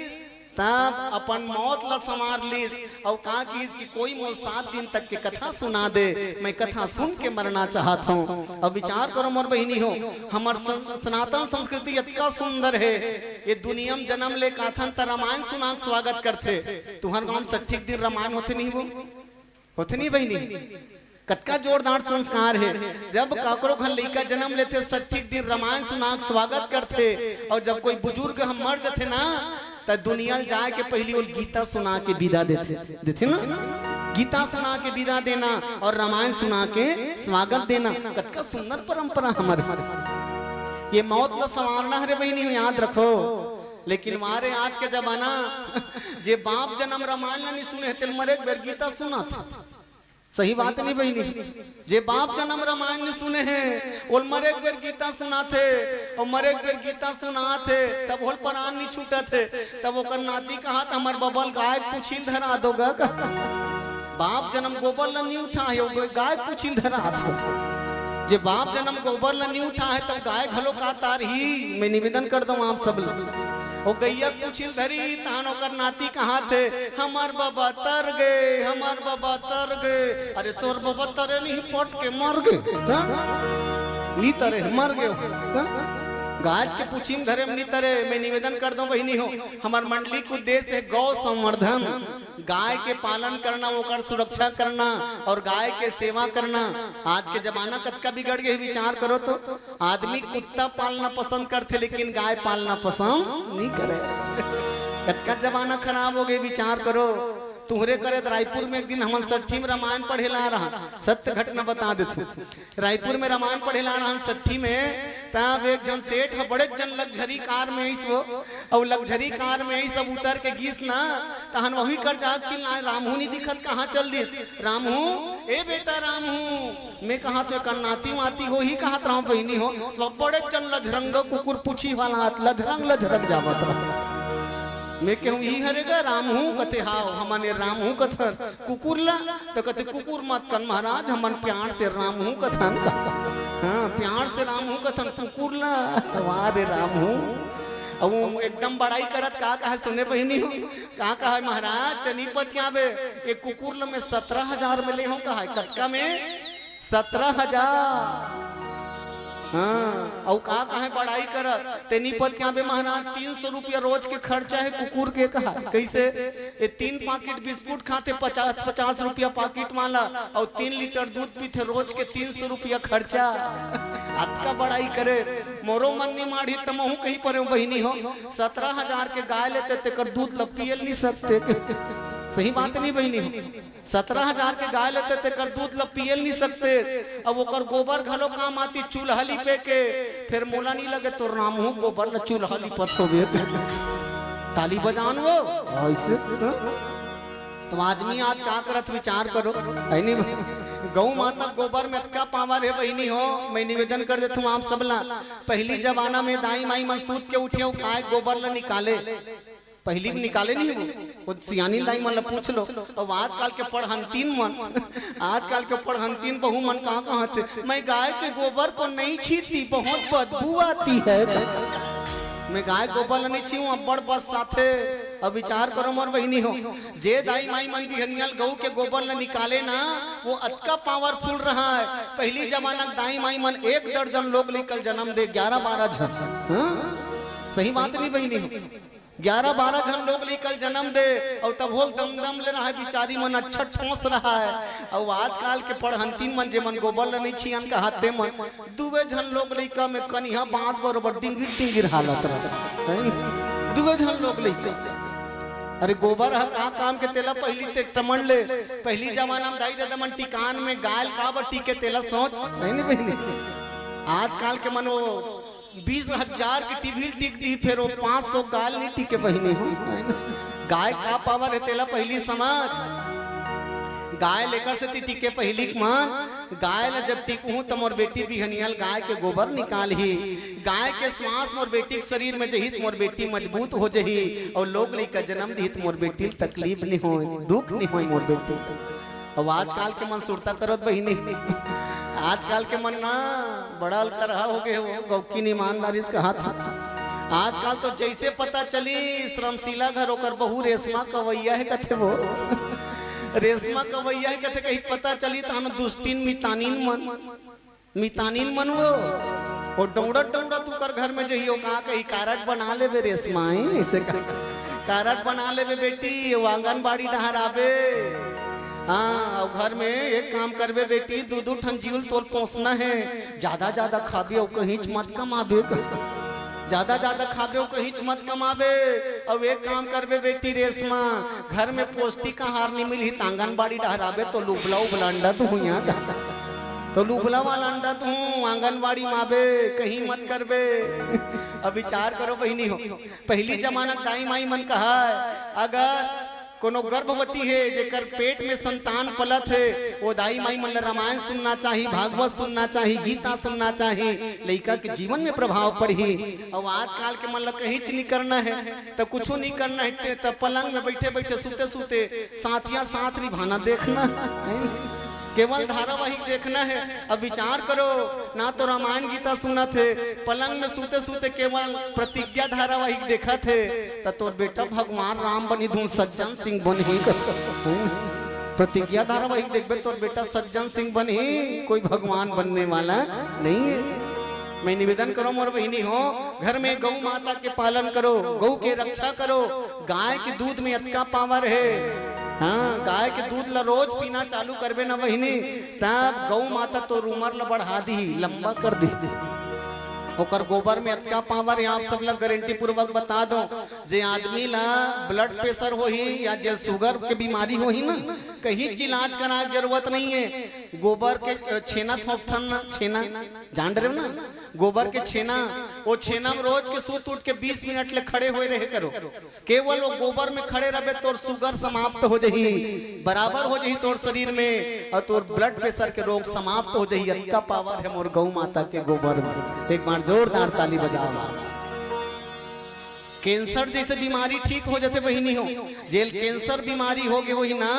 तब अपन मौत ला संवार लिस। अउ का किस कि कोई मोर सात दिन तक के कथा सुना दे, मैं कथा सुन के मरना चाहत हूँ। अब विचार करो मोर बहिनी हो, हमर सं-, सनातन संस्कृति अतका सुंदर है। ये दुनिया में जन्म ले काथन त रामायण सुना के स्वागत करथे। तुहर गांव में सठिक दिन रामायण होथे नहीं वो? होथे नहीं बहिनी? कतका जोरदार संस्कार है। जब काकरो घर लइका जन्म लेथे, सठिक दिन रामायण सुना के स्वागत करथे। और जब कोई बुजुर्ग हम मर जथे ना, त दुनिया ल जाए के पहली ओल गीता सुना के विदा देथे, देथे ना? गीता सुना के विदा देना और रामायण सुना के स्वागत देना, कतका सुंदर परंपरा हमर। ये मौत ला संवारना हरे बहिनी, याद रखो। लेकिन मारे आज के जमाना, जे बाप जन्म रामायण ला नहीं सुने हे, तेल मरे एक बेर गीता सुना। सही बात नहीं बहिनी? जे बाप जन्म रामायण नहीं सुने हे, ओल मरे एक बेर गीता सुनाथे, और मरे एक बेर गीता सुनाथे, तब ओल परान नहीं छूटत हे। तब ओकर नाती कहा त हमर बबल गाय के पूछी ल धरा दो गा। बाप जन्म गोबर ला नहीं उठा हे, वो गाय के पूछी ल धरा दो। जे बाप जन्म गोबर ला नहीं उठा हे, तब गाय घलो का तारही। मैं निवेदन कर दूं आप सब ला। ओ गैया के पूछी ल धरी, तहान ओकर नाती कहाथे, हमर बबा तर गे, हमर बबा तर गे। अरे तोर बबा तरे नहीं, पट के मर गे। हाँ? नी तरे, मर गे। हाँ? गाय के पूछी म घरे में नी तरे। मैं निवेदन कर दूं बहिनी हो, हमर मंडली के उद्देश्य है गौ संवर्धन, गाय के पालन करना, ओकर सुरक्षा करना और गाय के सेवा करना। आज के जमाना कतका बिगड़ गए, विचार करो तो। आदमी कुत्ता पालना पसंद करथे, लेकिन गाय पालना पसंद नहीं करे। कतका जमाना खराब हो गए, विचार करो। तुहरे करे त रायपुर में एक दिन हमन सट्ठी में रामायण पढ़े ला रहा, सत्य घटना बता देथू। रायपुर में रामायण पढ़े ला रहन सट्ठी में, तब एक झन सेठ ह बड़े जन लग्जरी कार में आइस वो, अउ लग्जरी कार में आइस, अब उतर के गिस ना, तहन वही कर जाग चिल्लाए, "रामहू नहीं दिखत, कहाँ चल दिस? रामहू, ए बेटा रामहू।" मैं कहा तो एकर नाती वाती होही कहत रहूं बहिनी हो, तो बड़े जन लझरंग कुकुर पूछी वाला हाथ लझरंग लझरंग जावत रहा। मैं कहूं, "ई हरे गा रामहू?" कथे, "हाव, हमन ए रामहू कथन।" कुकुर ला, तो कथे, "कुकुर मत कन महाराज, हमन प्यार से रामहू कथन।" हाँ, प्यार से रामहू कथन, कुकुर ला। वाह रे रामहू। अब वो एकदम बड़ाई करत का कहा सुने बहिनी हो, का कहा, "महाराज, ते नहीं पतियाबे, एक कुकुर ला मैं सत्रह हजार में ले हूँ," कहा, "कतका में?" सत्रह हजार। हाँ, अउ का कहा बड़ाई करत, "ते नहीं पतियाबे महाराज, तीन सौ रुपया रोज के खर्चा है कुकुर के," कहा, "कैसे?" ये तीन पाकिट बिस्कुट खाथे, पचास पचास रुपया पाकिट वाला, अउ तीन लीटर दूध पीथे, रोज के तीन सौ रुपया खर्चा। अतका बड़ाई करे, मोरो मन नहीं माढ़ी, त महूं कहीं परे बहिनी हो। सत्रह हजार के गाय लेते, तेकर दूध ल पियल नहीं सकते। सही बात नहीं बहिनी हो? सत्रह हजार के गाय लेते, तेकर दूध ल पियल नहीं सकते। अब ओकर गोबर घलो काम आती, चूल्हा लिपे के। फिर मोला नहीं लगे तो रामहू गोबर ल चूल्हा लिपत होबे। ताली बजान वो। ऐसे, हाँ? तो आदमी आज का करत, विचार करो, है नहीं? गौ माता गोबर में अतका पावर है बहिनी हो। मैं निवेदन कर देता हूँ आप सबला, पहली जमाना में दाई माई मन सूत के उठे हो, काय गोबर ला निकाले, पहली में निकाले नहीं वो, वो सियानी दाई मन ला पूछ लो। अब आजकल के पढ़हनतीन मन, आजकल के पढ़हनतीन बहू मन कहाँ कहाँ थे, "मैं गाय के गोबर को नहीं छीती, बहुत बदबू आती है।" मैं गाय गोबर ला नहीं छीऊँ, अब्बड़ बस आथे। अब विचार करो मोर बहिनी हो, जे दाई माई मन बिहनियल गऊ के गोबर ला निकाले ना, वो अतका पावरफुल रहा है। पहली जमाना के दाई माई मन एक दर्जन लोग लइका ल जन्म दे, ग्यारह बारह झन। हाँ? सही बात नहीं बहिनी हो? ग्यारह बारह झन लोग लइका ल जन्म दे, अउ तब होल दम दम ले रहा है, बिचारी मन अच्छा ठोस रहा है। अउ आजकल के पढ़हनतीन मन, जे मन गोबर ल नहीं छियन कहाते मन, दुबे झन लोग लइका में कनिहा बांस बरोबर डिंगिर डिंगिर हालत रहा है। दुबे झन लोग लइका। अरे गोबर ह का काम के, तेला पहिली ते टमड़ ले। पहिली जमाना म दाई ददा मन टिकान में गाय ल काबर टीके तेला सोच, नहीं नहीं बहिनी। आजकल के मन वो बीस हजार के टीवी टीक दी, फेर वो पाँच सौ गाय ल नहीं टीके बहिनी हो। गाय का पावर हे तेला पहिली समझ। गाय लेकर से ती टीके पहिली के मन, गाय ल जब टीकहूं त मोर बेटी बिहनिया ल गाय के गोबर निकालही, गाय के श्वास मोर बेटी के शरीर में जही त मोर बेटी मजबूत हो जही, और लोग लइका जन्म दिही त मोर बेटी ल तकलीफ नहीं होय, दुख नहीं होय मोर बेटी ल। अब आजकल के मन सुरता करत बहिनी, आजकल के मन ना बड़ा अलकरहा हो गए हो, गौकी ईमानदारी से कहा था। आजकल तो जैसे पता चली श्रमशीला घर ओकर बहू रेशमा कवैया है कथे वो, रेशमा कवैया है कथे, कहीं पता चली तहन दुष्टिन मितानिन मन, मितानिन मन वो, वो डौड़त डौड़त ओकर घर में जही, वो कहा कही कारड बना लेबे रेशमा, ऐसे का कारड बना लेबे बेटी, वो आंगनबाड़ी डहर आबे। हाँ, और घर में एक काम करबे बेटी, दू दू ठन जीव ल तोल पोसना है, ज्यादा ज्यादा खाबे और कहीं मत कमाबे, ज्यादा ज्यादा खाबे और कहीं मत कमाबे। और एक काम करबे बेटी रेशमा, घर में पौष्टिक आहार नहीं मिलही त आंगनबाड़ी डहर आबे तो लुबला उबला अंडा तो हुई का, तो लुबला वाला अंडा तू आंगनबाड़ी माबे, कहीं मत करबे। अब विचार करो बहिनी हो, पहली जमाना के दाई माई मन कहा, अगर कोनो गर्भवती है जेकर पेट में संतान पलत है, वो दाई माई मन ल रामायण सुनना चाही, भागवत सुनना चाही, गीता सुनना चाही, लइका के जीवन में प्रभाव पड़ही। और आजकल के मन ल कहीं नहीं करना है, तो कुछ नहीं करना है, तो पलंग में बैठे बैठे, सूते सूते साथिया साथ निभाना देखना है, केवल धारावाहिक देखना है। अब विचार करो, ना तो रामायण गीता सुनत हे, पलंग में सूते सूते केवल प्रतिज्ञा धारावाहिक देखत हे, त तोर बेटा भगवान राम बनही धुन सज्जन सिंह बनही। प्रतिज्ञा धारावाहिक देखबे, तोर बेटा सज्जन सिंह बनही, कोई भगवान बनने वाला नहीं है। मैं निवेदन करो मोर बहिनी हो, घर में गौ माता के पालन करो, गौ के रक्षा करो। गाय के दूध में अतका पावर है। हाँ, गाय के दूध ला रोज पीना चालू करबे ना बहिनी, तब गौ माता तोर उमर ला बढ़ा दी, लंबा कर दी। ओकर गोबर में अतका पावर है, आप सब ला गारंटी पूर्वक बता दो, जे आदमी ला ब्लड प्रेशर होही या जे शुगर के बीमारी होही ना, कहीं इलाज कराए के जरूरत नहीं है। गोबर के, अ, छेना थोपथन ना, छेना जान रहे हो ना, गोबर के छेना, वो छेना में रोज के सूत उठ के बीस मिनट ले खड़े हुए रहे करो। केवल वो गोबर में खड़े रहबे, तोर शुगर समाप्त हो जही, बराबर हो जही तोर शरीर में, और तोर ब्लड प्रेशर के रोग समाप्त हो जही। अतका पावर है मोर गौ माता के गोबर में। एक बार जोरदार ताली बजाओ। कैंसर जैसे बीमारी ठीक हो जाते बहिनी हो, जेल कैंसर बीमारी हो गए होही ना,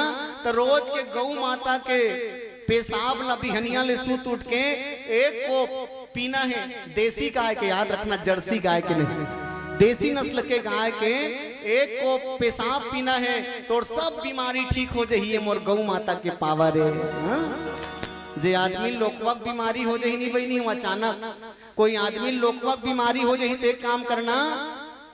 तो रोज के गौ माता के पेशाब ला बिहनिया ले सूत उठ के एक कोप पीना है। देसी गाय के, याद रखना, जर्सी गाय के नहीं, देसी नस्ल के गाय के एक कोप पेशाब पीना है, तोर सब बीमारी ठीक हो जाही। ये मोर गौ माता के पावर है। हाँ? जे आदमी लोकवक बीमारी हो जाही नहीं बहिनी, वो अचानक कोई आदमी लोकवक बीमारी हो जाही, तो एक काम करना,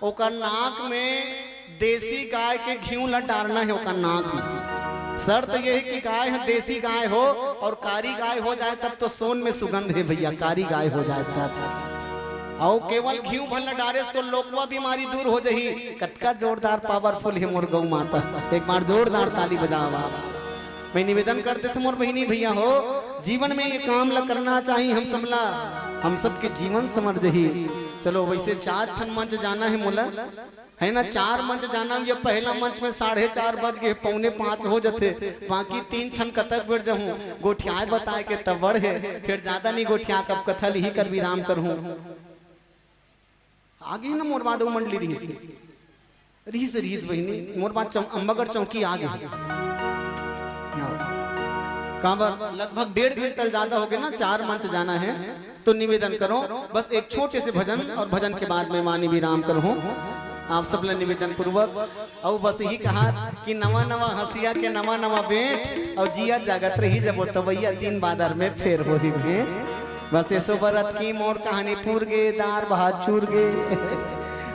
ओकर नाक में देसी गाय के घीव ला डारना है ओकर नाक में। शर्त ये है कि गाय ह देसी गाय हो और कारी गाय हो जाए तब तो सोन में सुगंध है भैया, कारी गाय हो जाए तब। और केवल घीव भर ला डारे तो लोकवा बीमारी दूर हो जाही। कतका जोरदार पावरफुल है मोर गौ माता, एक बार जोरदार ताली बजाओ आप। मैं निवेदन कर देथंव मोर बहिनी भैया हो, जीवन में ये काम ला करना चाही हम सबला, हम सबके जीवन संवर जही। चलो वैसे चार ठन मंच जाना है मोला, है ना, चार मंच जाना है। ये पहला मंच में साढ़े चार बज गए, पौने पाँच हो जथे, बाकी तीन ठन कतक बेर जहूँ, गोठियाए बताए के तब बड़ है, फिर ज्यादा नहीं गोठिया, कब कथा लिही कर विराम करहूँ। आगे ही ना मोर बाद वो मंडली रही से। रिहिस, रिहिस बहिनी, मोर बात चौ-, अम्बागढ़ चौकी आ गे। काबर लगभग डेढ़ घंटा ले ज्यादा हो गए ना, चार मंच जाना है, तो निवेदन करो बस एक छोटे से भजन और भजन के बाद मैं वाणी विराम करूँ। आप सब ले निवेदन पूर्वक और बस यही कहा कि नवा नवा हंसिया के नवा नवा बेंट और जिया जागत रही जब वो तवैया तीन बादर में फेर होही भेंट। बस एसो बरत की मोर कहानी पूर गे, दार भात चूर गे।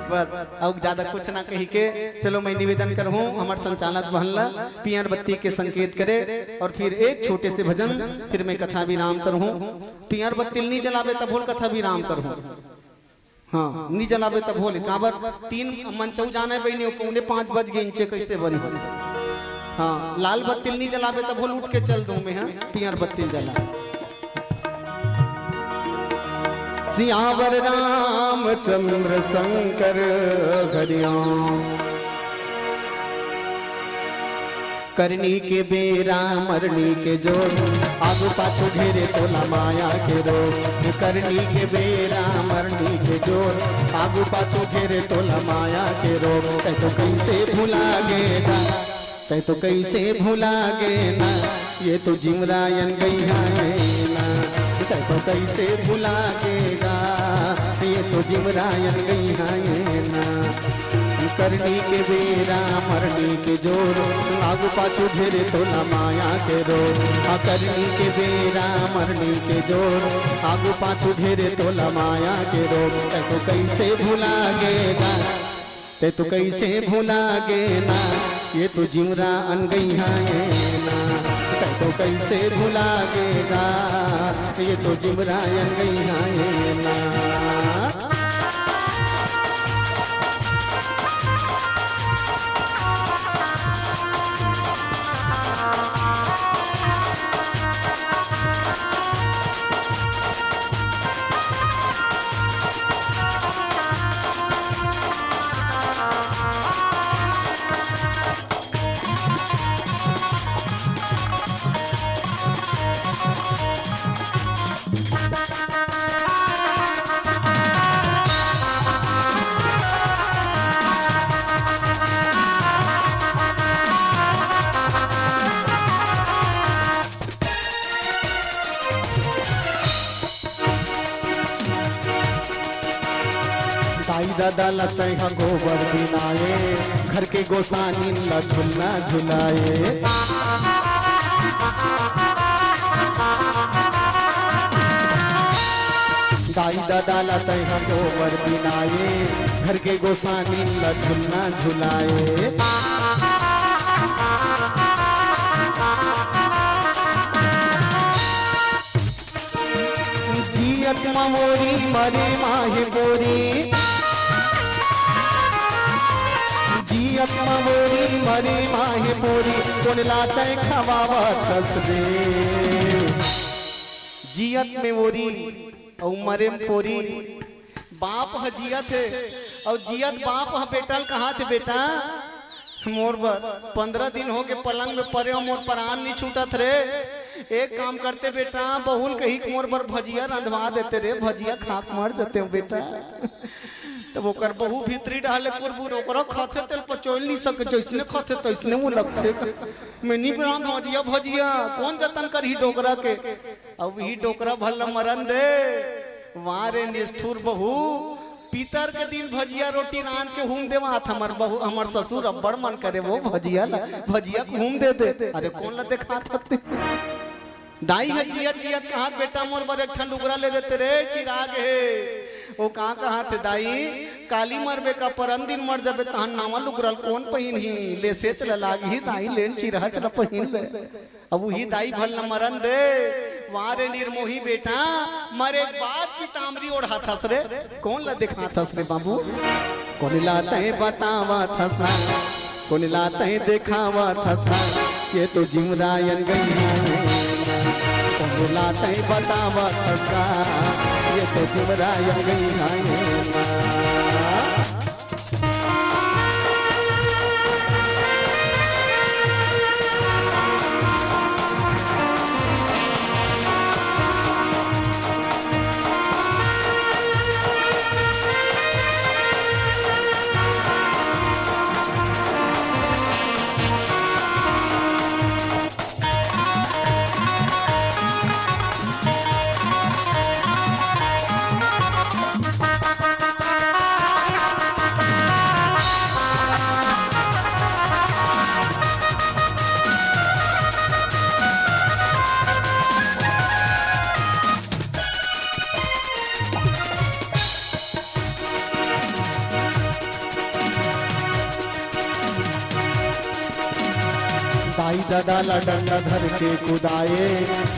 बस, अउ ज्यादा कुछ ना कही के, चलो मैं निवेदन करहूँ, हमर संचालक बहन ला पियर बत्ती के संकेत करे और फिर एक छोटे से भजन, फिर मैं कथा विराम करहूँ। पियर बत्ती नहीं जलावे तब होल कथा विराम करहूँ। हाँ, नी जलाबे तभो ले, काबर तीन मंचऊ जाना हे बहिनी, पौने पाँच बज गे, इंचे कइसे बनही? हाँ, लाल बत्ती ल नी जलाबे तभो ले उठ के चल दूं मैं, हाँ, पीयर बत्ती ल जला। सियावर रामचंद्र शंकर हरिओम। करनी के बेरा मरनी के जोर, आगू पाछू घेरे तोला माया के रोग। करनी के बेरा मरनी के जोर, आगू पाछू घेरे तोला माया के रोग। तै तो कइसे भुला गे गा, तै तो कइसे भुला गे ना, ये तो जिमरायन गई है ना। तै तो कइसे भुला गे गा, ये तो जिमरायन गई है ना। करनी के बेरा मरनी के जोर, आगू पाछू घेरे तोला माया के रोग। आ करनी के बेरा मरनी के जोर, आगू पाछू घेरे तोला माया के रोग। तै तो कइसे भुला गे गा, तै तो कइसे भुला गे ना, ये तो जिमरायन गई है ना। तै तो कइसे भुला गे गा, ये तो जिमरायन गई है ना। दाई ददा ल तैं ह गोबर बिनाए, घर के गोसानी ल झुलना झुलाए। दाई ददा ल तैं ह गोबर बिनाए, घर के गोसानी ल झुलना झुलाए। जियत म मोरी मरे माहे बोरी, जियत म मोरी मरे माहे बोरी, कोन ला तैं खवावत हस रे। जियत में ओरी अउ मरे में पोरी। बाप ह जियत हे अउ जियत बाप ह बेटा ल कहाथे, बेटा, मोर बर पंद्रह दिन होगे पलंग में परे हों, मोर परान नी छूटत रे। एक काम करते बेटा, बहू ल कहिके मोर बर भजिया रंधवा देते रे, भजिया खाके मर जतेंव बेटा। तब ओकर बहू भीतरी डहर ले कुरबुर, ओकरा खाथे तेला पचोल नी सके, जइसने खाथे तइसने वो लगथे। मैं नी बनावंव भजिया, भजिया कोन जतन करही डोकरा के? अब इही डोकरा भर ल मरन दे। वाह रे निष्ठुर बहू, पितर के दिन भजिया रोटी रांध के हूम देवात हमर बहू, हमर ससुर अब्बड़ मन करे वो भजिया ल, भजिया के हूम दे दे। अरे कोन ल देखात हस ते? दाई ह जियत जियत कहात, बेटा मोर बर एक ठन लुगरा ले देते रे, चिरागे हे। ओ का कहाथे दाई, काली मरबे का परन दिन मर जाबे तहन नावा लुगरा ल कोन पहिनही? ले सेच ल लागही दाई, लेन चिरहच ल पहिन ले। अब उही दाई भर ल मरन दे, वाह रे निर्मोही बेटा, मरे के बाद पीतांबरी ओढ़ाथस रे, कोन ल देखाथस रे बाबू? कोन ला तैं बतावत हस ना, कोन ला तैं देखावत हस ना, ये तो जिमरायन गई है। कोन ला तैं बतावत हस ना, ये तो जिमरायन गई है। दाई ददा ला डंडा धर के कुदाए,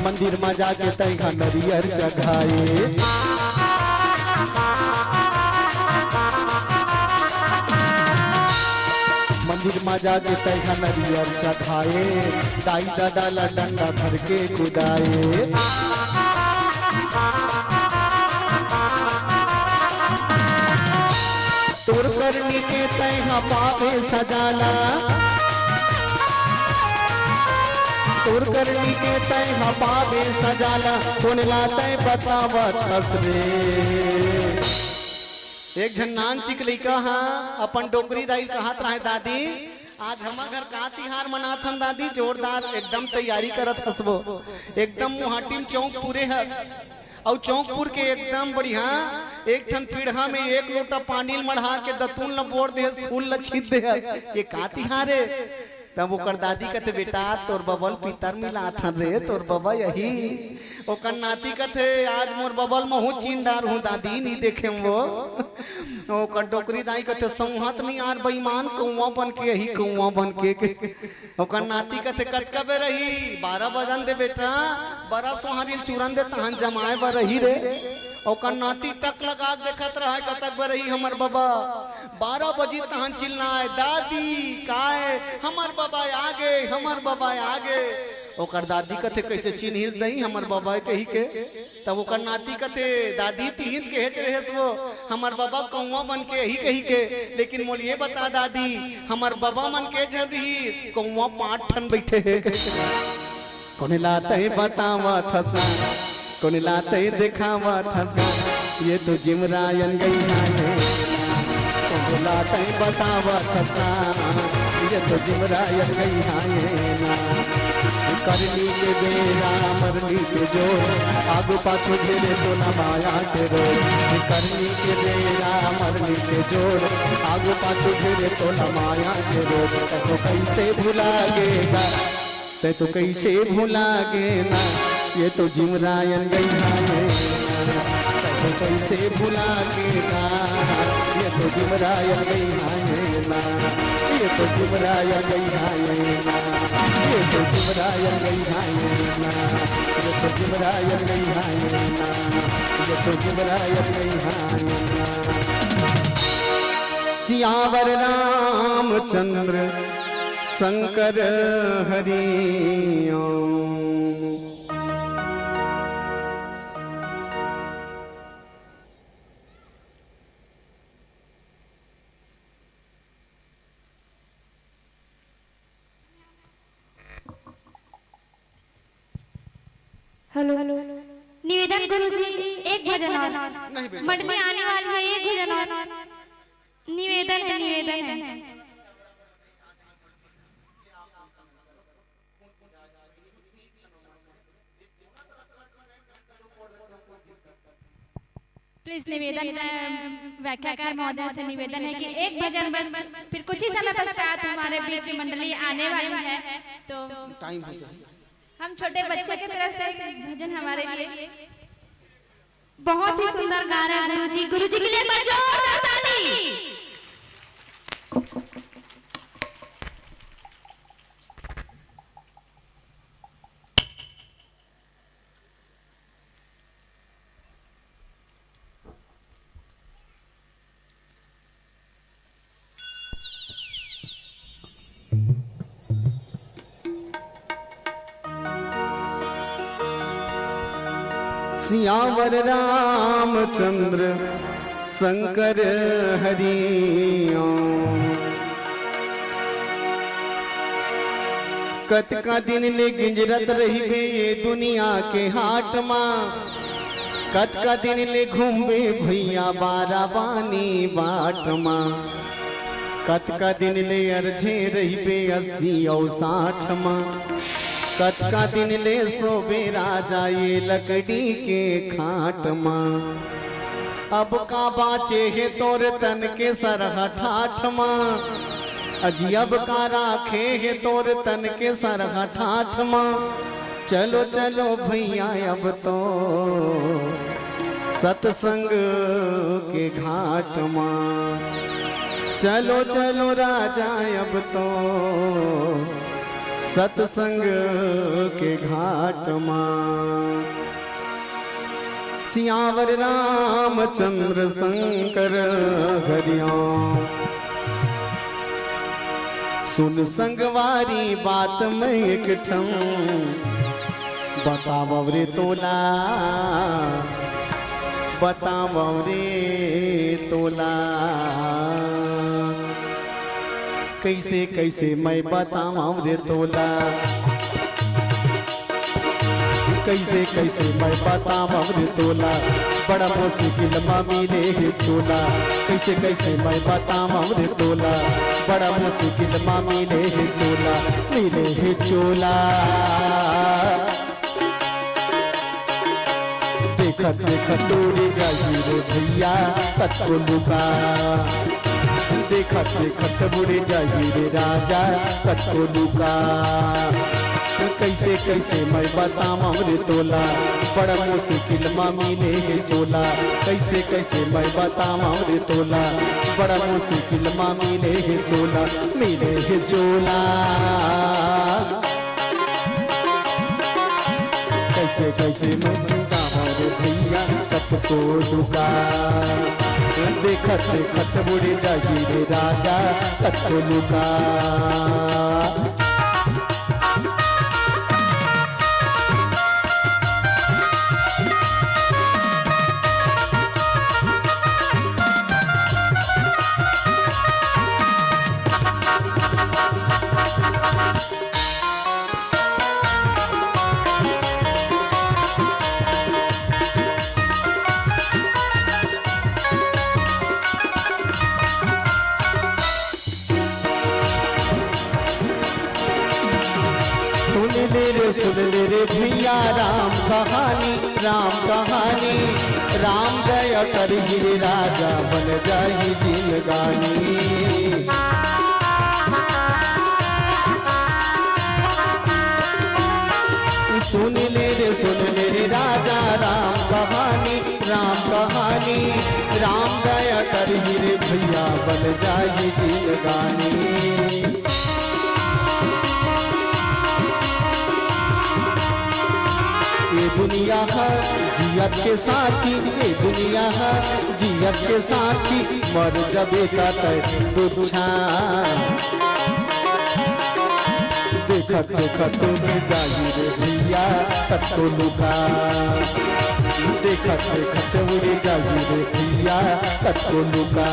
मंदिर मा जाके तैं हा नरियर चघाए। बिरमा जाके तैहा नरियर चघाए, दाई ददा ला डंडा धर के कुदाए। तोर करनी के तैहा पाबे सजाला, तोर करनी के तैहा पाबे सजाला, कोन ला तै बतावत हस रे। एक झन नान चिक लइका ह अपन डोकरी दाई ल कहत रहे, "दादी, आज हमर घर का तिहार मनात हन दादी, जोरदार एकदम तैयारी करत हसबो, एकदम मुहाटी म चौक पूरे हस, अउ चौक पूर के एकदम बढ़िया एक ठन पीढ़ा में एक लोटा पानी ल मढ़ा के दतुन ल बोर देहस, फूल ल छीत देहस, ये का तिहार हे?" तब ओकर दादी कथे, "बेटा, तोर बबा ल पितर मिलात हन रे, तोर बबा यही।" ओकर नाती कथे, "आज मोर बबा ल महूँ चिन डारहूँ दादी, नी देखेंव वो।" ओकर डोकरी दाई कथे, "सौंहत नी यार बेईमान, कौवा बन के यही, कौवा बन के।" ओकर नाती कथे, "कतका बेर रही? बारह बजन दे बेटा, बरा सोहारी ल चूरन दे, तहन जमाए बर रही रे।" ओकर नाती टक लगा के देखत रहय, "कतक बेर रही हमर बबा?" बारह बजी तहन चिल्लाए, "दादी, काय? हमर बबा आगे, हमर बबा आगे।" ओकर दादी कथे, "कइसे चिन्हिस दई हमर बबा कहिके?" तब ओकर नाती कथे, "दादी, तिहिन केहेच रहेस वो, हमर बबा कौवा बन के यही कहिके, लेकिन मोल ये बता दादी, हमर बबा मन के झन रिहिस, कौवा पाँच ठन बइठे हे।" कोन ला तै बतावत हस ना, कोन ला तै देखावत हस ना, ये तो जिमरायन गई है ये ना। कोन ला तै बतावत हस ना, ये तो जिमरायन गई है ये ना। करनी के बेरा मरनी के जोर, आगू पाछू घेरे तो ना माया के रोग। करनी के बेरा मरनी के जोर, आगू पाछू घेरे तो ना माया के रोग। तो कैसे भुला गेगा, तै तो कैसे भुला गे ना, ये तो जिमरायन गई है ये ना। तै तो कैसे भुला गे ना, ये तो जिमरायन गई है ये ना। ये तो जिमरायन गई है ये ना। ये तो जिमरायन गई है ये ना। ये तो जिमरायन गई है ये ना। ये तो जिमरायन गई है ये ना। सियावर रामचंद्र शंकर हरि ओम। हेलो, निवेदन गुरुजी, एक भजन और। नहीं बेटा। मंडली आने वाली है, एक भजन और। निवेदन है, निवेदन है। प्लीज निवेदन है, व्याख्याकार महोदय से निवेदन है कि एक भजन बस, फिर कुछ ही समय पश्चात हमारे बीच मंडली आने वाली है, तो टाइम हो जाए। हम छोटे बच्चे की तरफ से भजन हमारे लिए। बहुत ही सुंदर गा रहे हैं गुरुजी। गुरुजी के लिए एक बार जोरदार ताली। सियावर रामचंद्र शंकर हरि ओम। कतका दिन ले गिंजरत रहिबे ये दुनिया के हाट मा, कतका दिन ले घूमबे भैया बाराबानी बाट मा, कतका दिन ले अरझे रहिबे अस्सी अउ साठ मा, कतका दिन ले सोबे राजा ये लकड़ी के खाट मा। अब का बाचे हे तोर तन के सरहा ठाठ मा, अजी अब का राखे हे तोर तन के सरहा ठाठ मा। चलो चलो भैया अब तो सतसंग के घाट मा, चलो चलो राजा अब तो सतसंग के घाट मा। सियावर रामचंद्र शंकर हरि ओम। सुन संगवारी बात मैं एक ठन बतावव रे तोला, बतावव रे तोला। कइसे कइसे मैं बतावव रे तोला, कइसे कइसे मैं बतावव रे तोला, बड़ा मुश्किल मा मिले हे चोला। कइसे कइसे मैं बतावव रे तोला, बड़ा मुश्किल मा मिले हे चोला, मिले हे चोला। देखत देखत उड़ जाही रे भइया कतको लुका, देखत देखत उड़ जाही रे राजा कतको लुका। कइसे कइसे मैं बतावव रे तोला, बड़ा मुश्किल मा मिले हे चोला। कइसे कइसे मैं बतावव रे तोला, बड़ा मुश्किल मा मिले हे चोला, मिले हे चोला। कइसे कइसे मैं बतावव रे भइया कतको लुका, देखत देखत उड़ जाही रे राजा कतको लुका। सुन ले रे, सुन ले रे भइया राम कहानी, राम कहानी। राम दया करही रे राजा बन जाही जिनगानी। सुन ले रे, सुन ले रे राजा राम कहानी, राम कहानी। राम दया करही रे भइया बन जाही जिनगानी। ए दुनिया ह जियत के साथी, ए दुनिया ह जियत के साथी, मर जबे त तैं दुछा। देखत देखत उड़ जाही रे भइया कतको लुका, देखत देखत उड़ जाही रे भइया कतको लुका।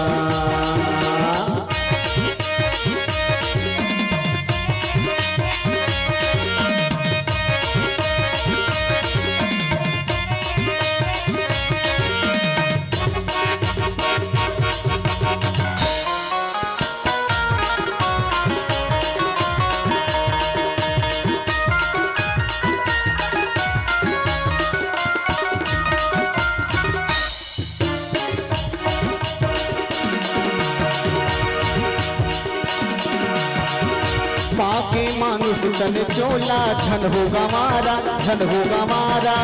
पाके मानुष तन चोला, धन हो गंवारा, धन हो गंवारा।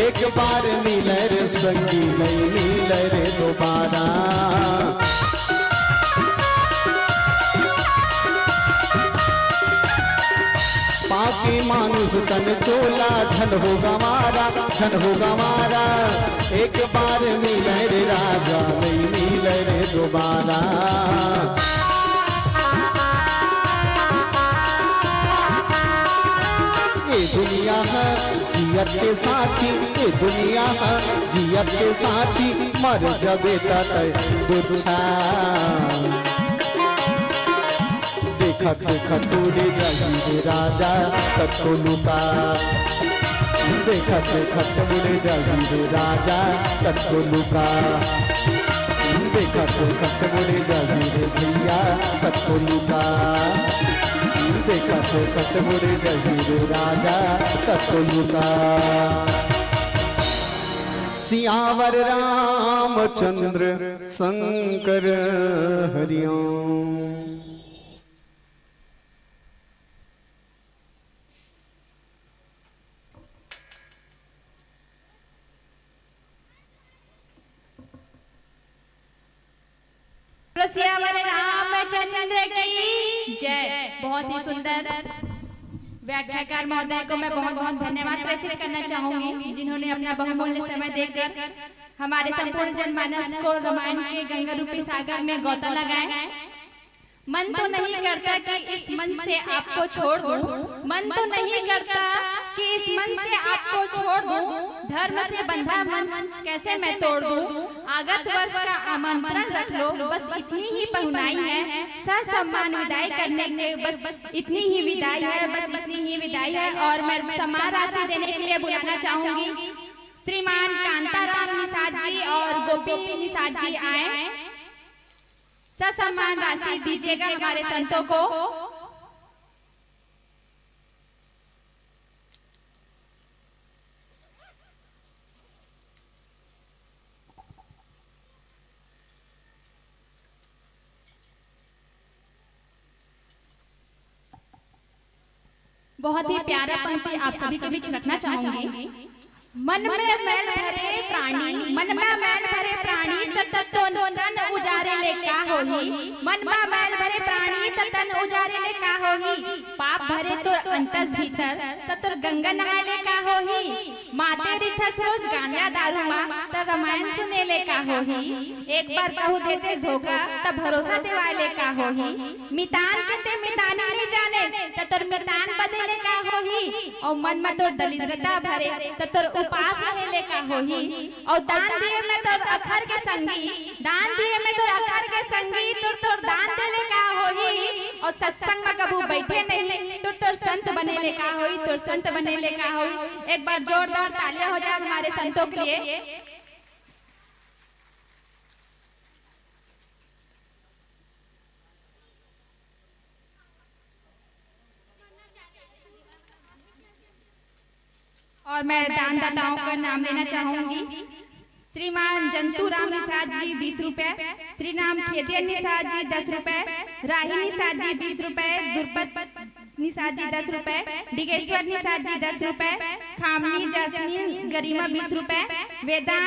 एक बार मिले रे संगी, नहीं मिले रे दोबारा। पाके मानुष तन चोला, धन हो गंवारा, धन हो गंवारा। एक बार मिले रे राजा, नहीं मिले रे दोबारा। ए दुनिया ह जियत के साथी, ए दुनिया ह जियत के साथी, मर जबे त तैं दुछा। देखत देखत उड़ जाही रे राजा कतको लुका, देखत देखत उड़ जाही रे राजा कतको लुका, देखत देखत उड़ जाही रे भइया कतको लुका, देखत देखत उड़ जाही रे राजा कतको लुका। सियावर रामचंद्र शंकर हरिओम। सियावर रामचंद्र की जय। बहुत ही सुंदर व्याख्याकार महोदय को मैं बहुत बहुत धन्यवाद प्रेषित करना चाहूंगी, जिन्होंने अपना बहुमूल्य समय देकर हमारे संपूर्ण जनमानस को रामायण के गंगा रूपी सागर में गोता लगाए। मन तो नहीं करता कि इस मंच से आपको छोड़ दूं, मन तो नहीं करता कि इस मंच से आपको छोड़ दूं, धर्म से बंधा मंच कैसे मैं तोड़ दूं। आगत वर्ष का आमंत्रण रख लो, बस इतनी ही पहुनाई है, ससम्मान विदाई करने के, बस इतनी ही विदाई है, बस इतनी ही विदाई है। और मैं सम्मान राशि देने के लिए बुलाना चाहूंगी श्रीमान कांताराम निषाद जी और गोपी निषाद जी आए। ससम्मान राशि दीजिएगा हमारे संतों को। बहुत ही प्यारा पंक्ति आप सभी के बीच रखना चाहूंगी। मन में मैल भरे प्राणी, मन में मैल भरे प्राणी, त तन उजारे ले का होही। मन में मैल भरे प्राणी, त तन उजारे ले का होही। पाप भरे तोर अंतस भीतर, त तोर गंगा नहाए ले का होही। माते रिथस रोज गांजा दारू मा, त रामायण सुने ले का होही। एक बार कहूं देते धोखा, त भरोसा देवाए ले का होही। मितान के ते मितानी नहीं जाने, त तोर मितान बदे ले का होही। अउ मन म तोर दरिद्रता भरे, त तोर उपास रहे ले का होही। अउ दान दिए में तोर अखर के संगी, दान दिए में तोर अखर के संगी, तोर, तोर दान दे ले का होही। अउ सत्संग म कभू बैठे नहीं, तोर, तोर संत बने ले का होही, तोर संत बने ले का होही। एक बार जोरदार तालियां हो जाए हमारे संतों के लिए। और मैं दानदाताओं का नाम लेना चाहूंगी। श्रीमान जंतु राम निषाद जी बीस रुपए, श्री राम खेदिया निषाद जी दस रुपए, राही निषाद जी बीस रुपए, दुर्पत निषाद जी दस रुपए, डिगेश्वर निषाद जी दस रुपए, खामनी जसमीन गरिमा बीस रुपए, वेदांत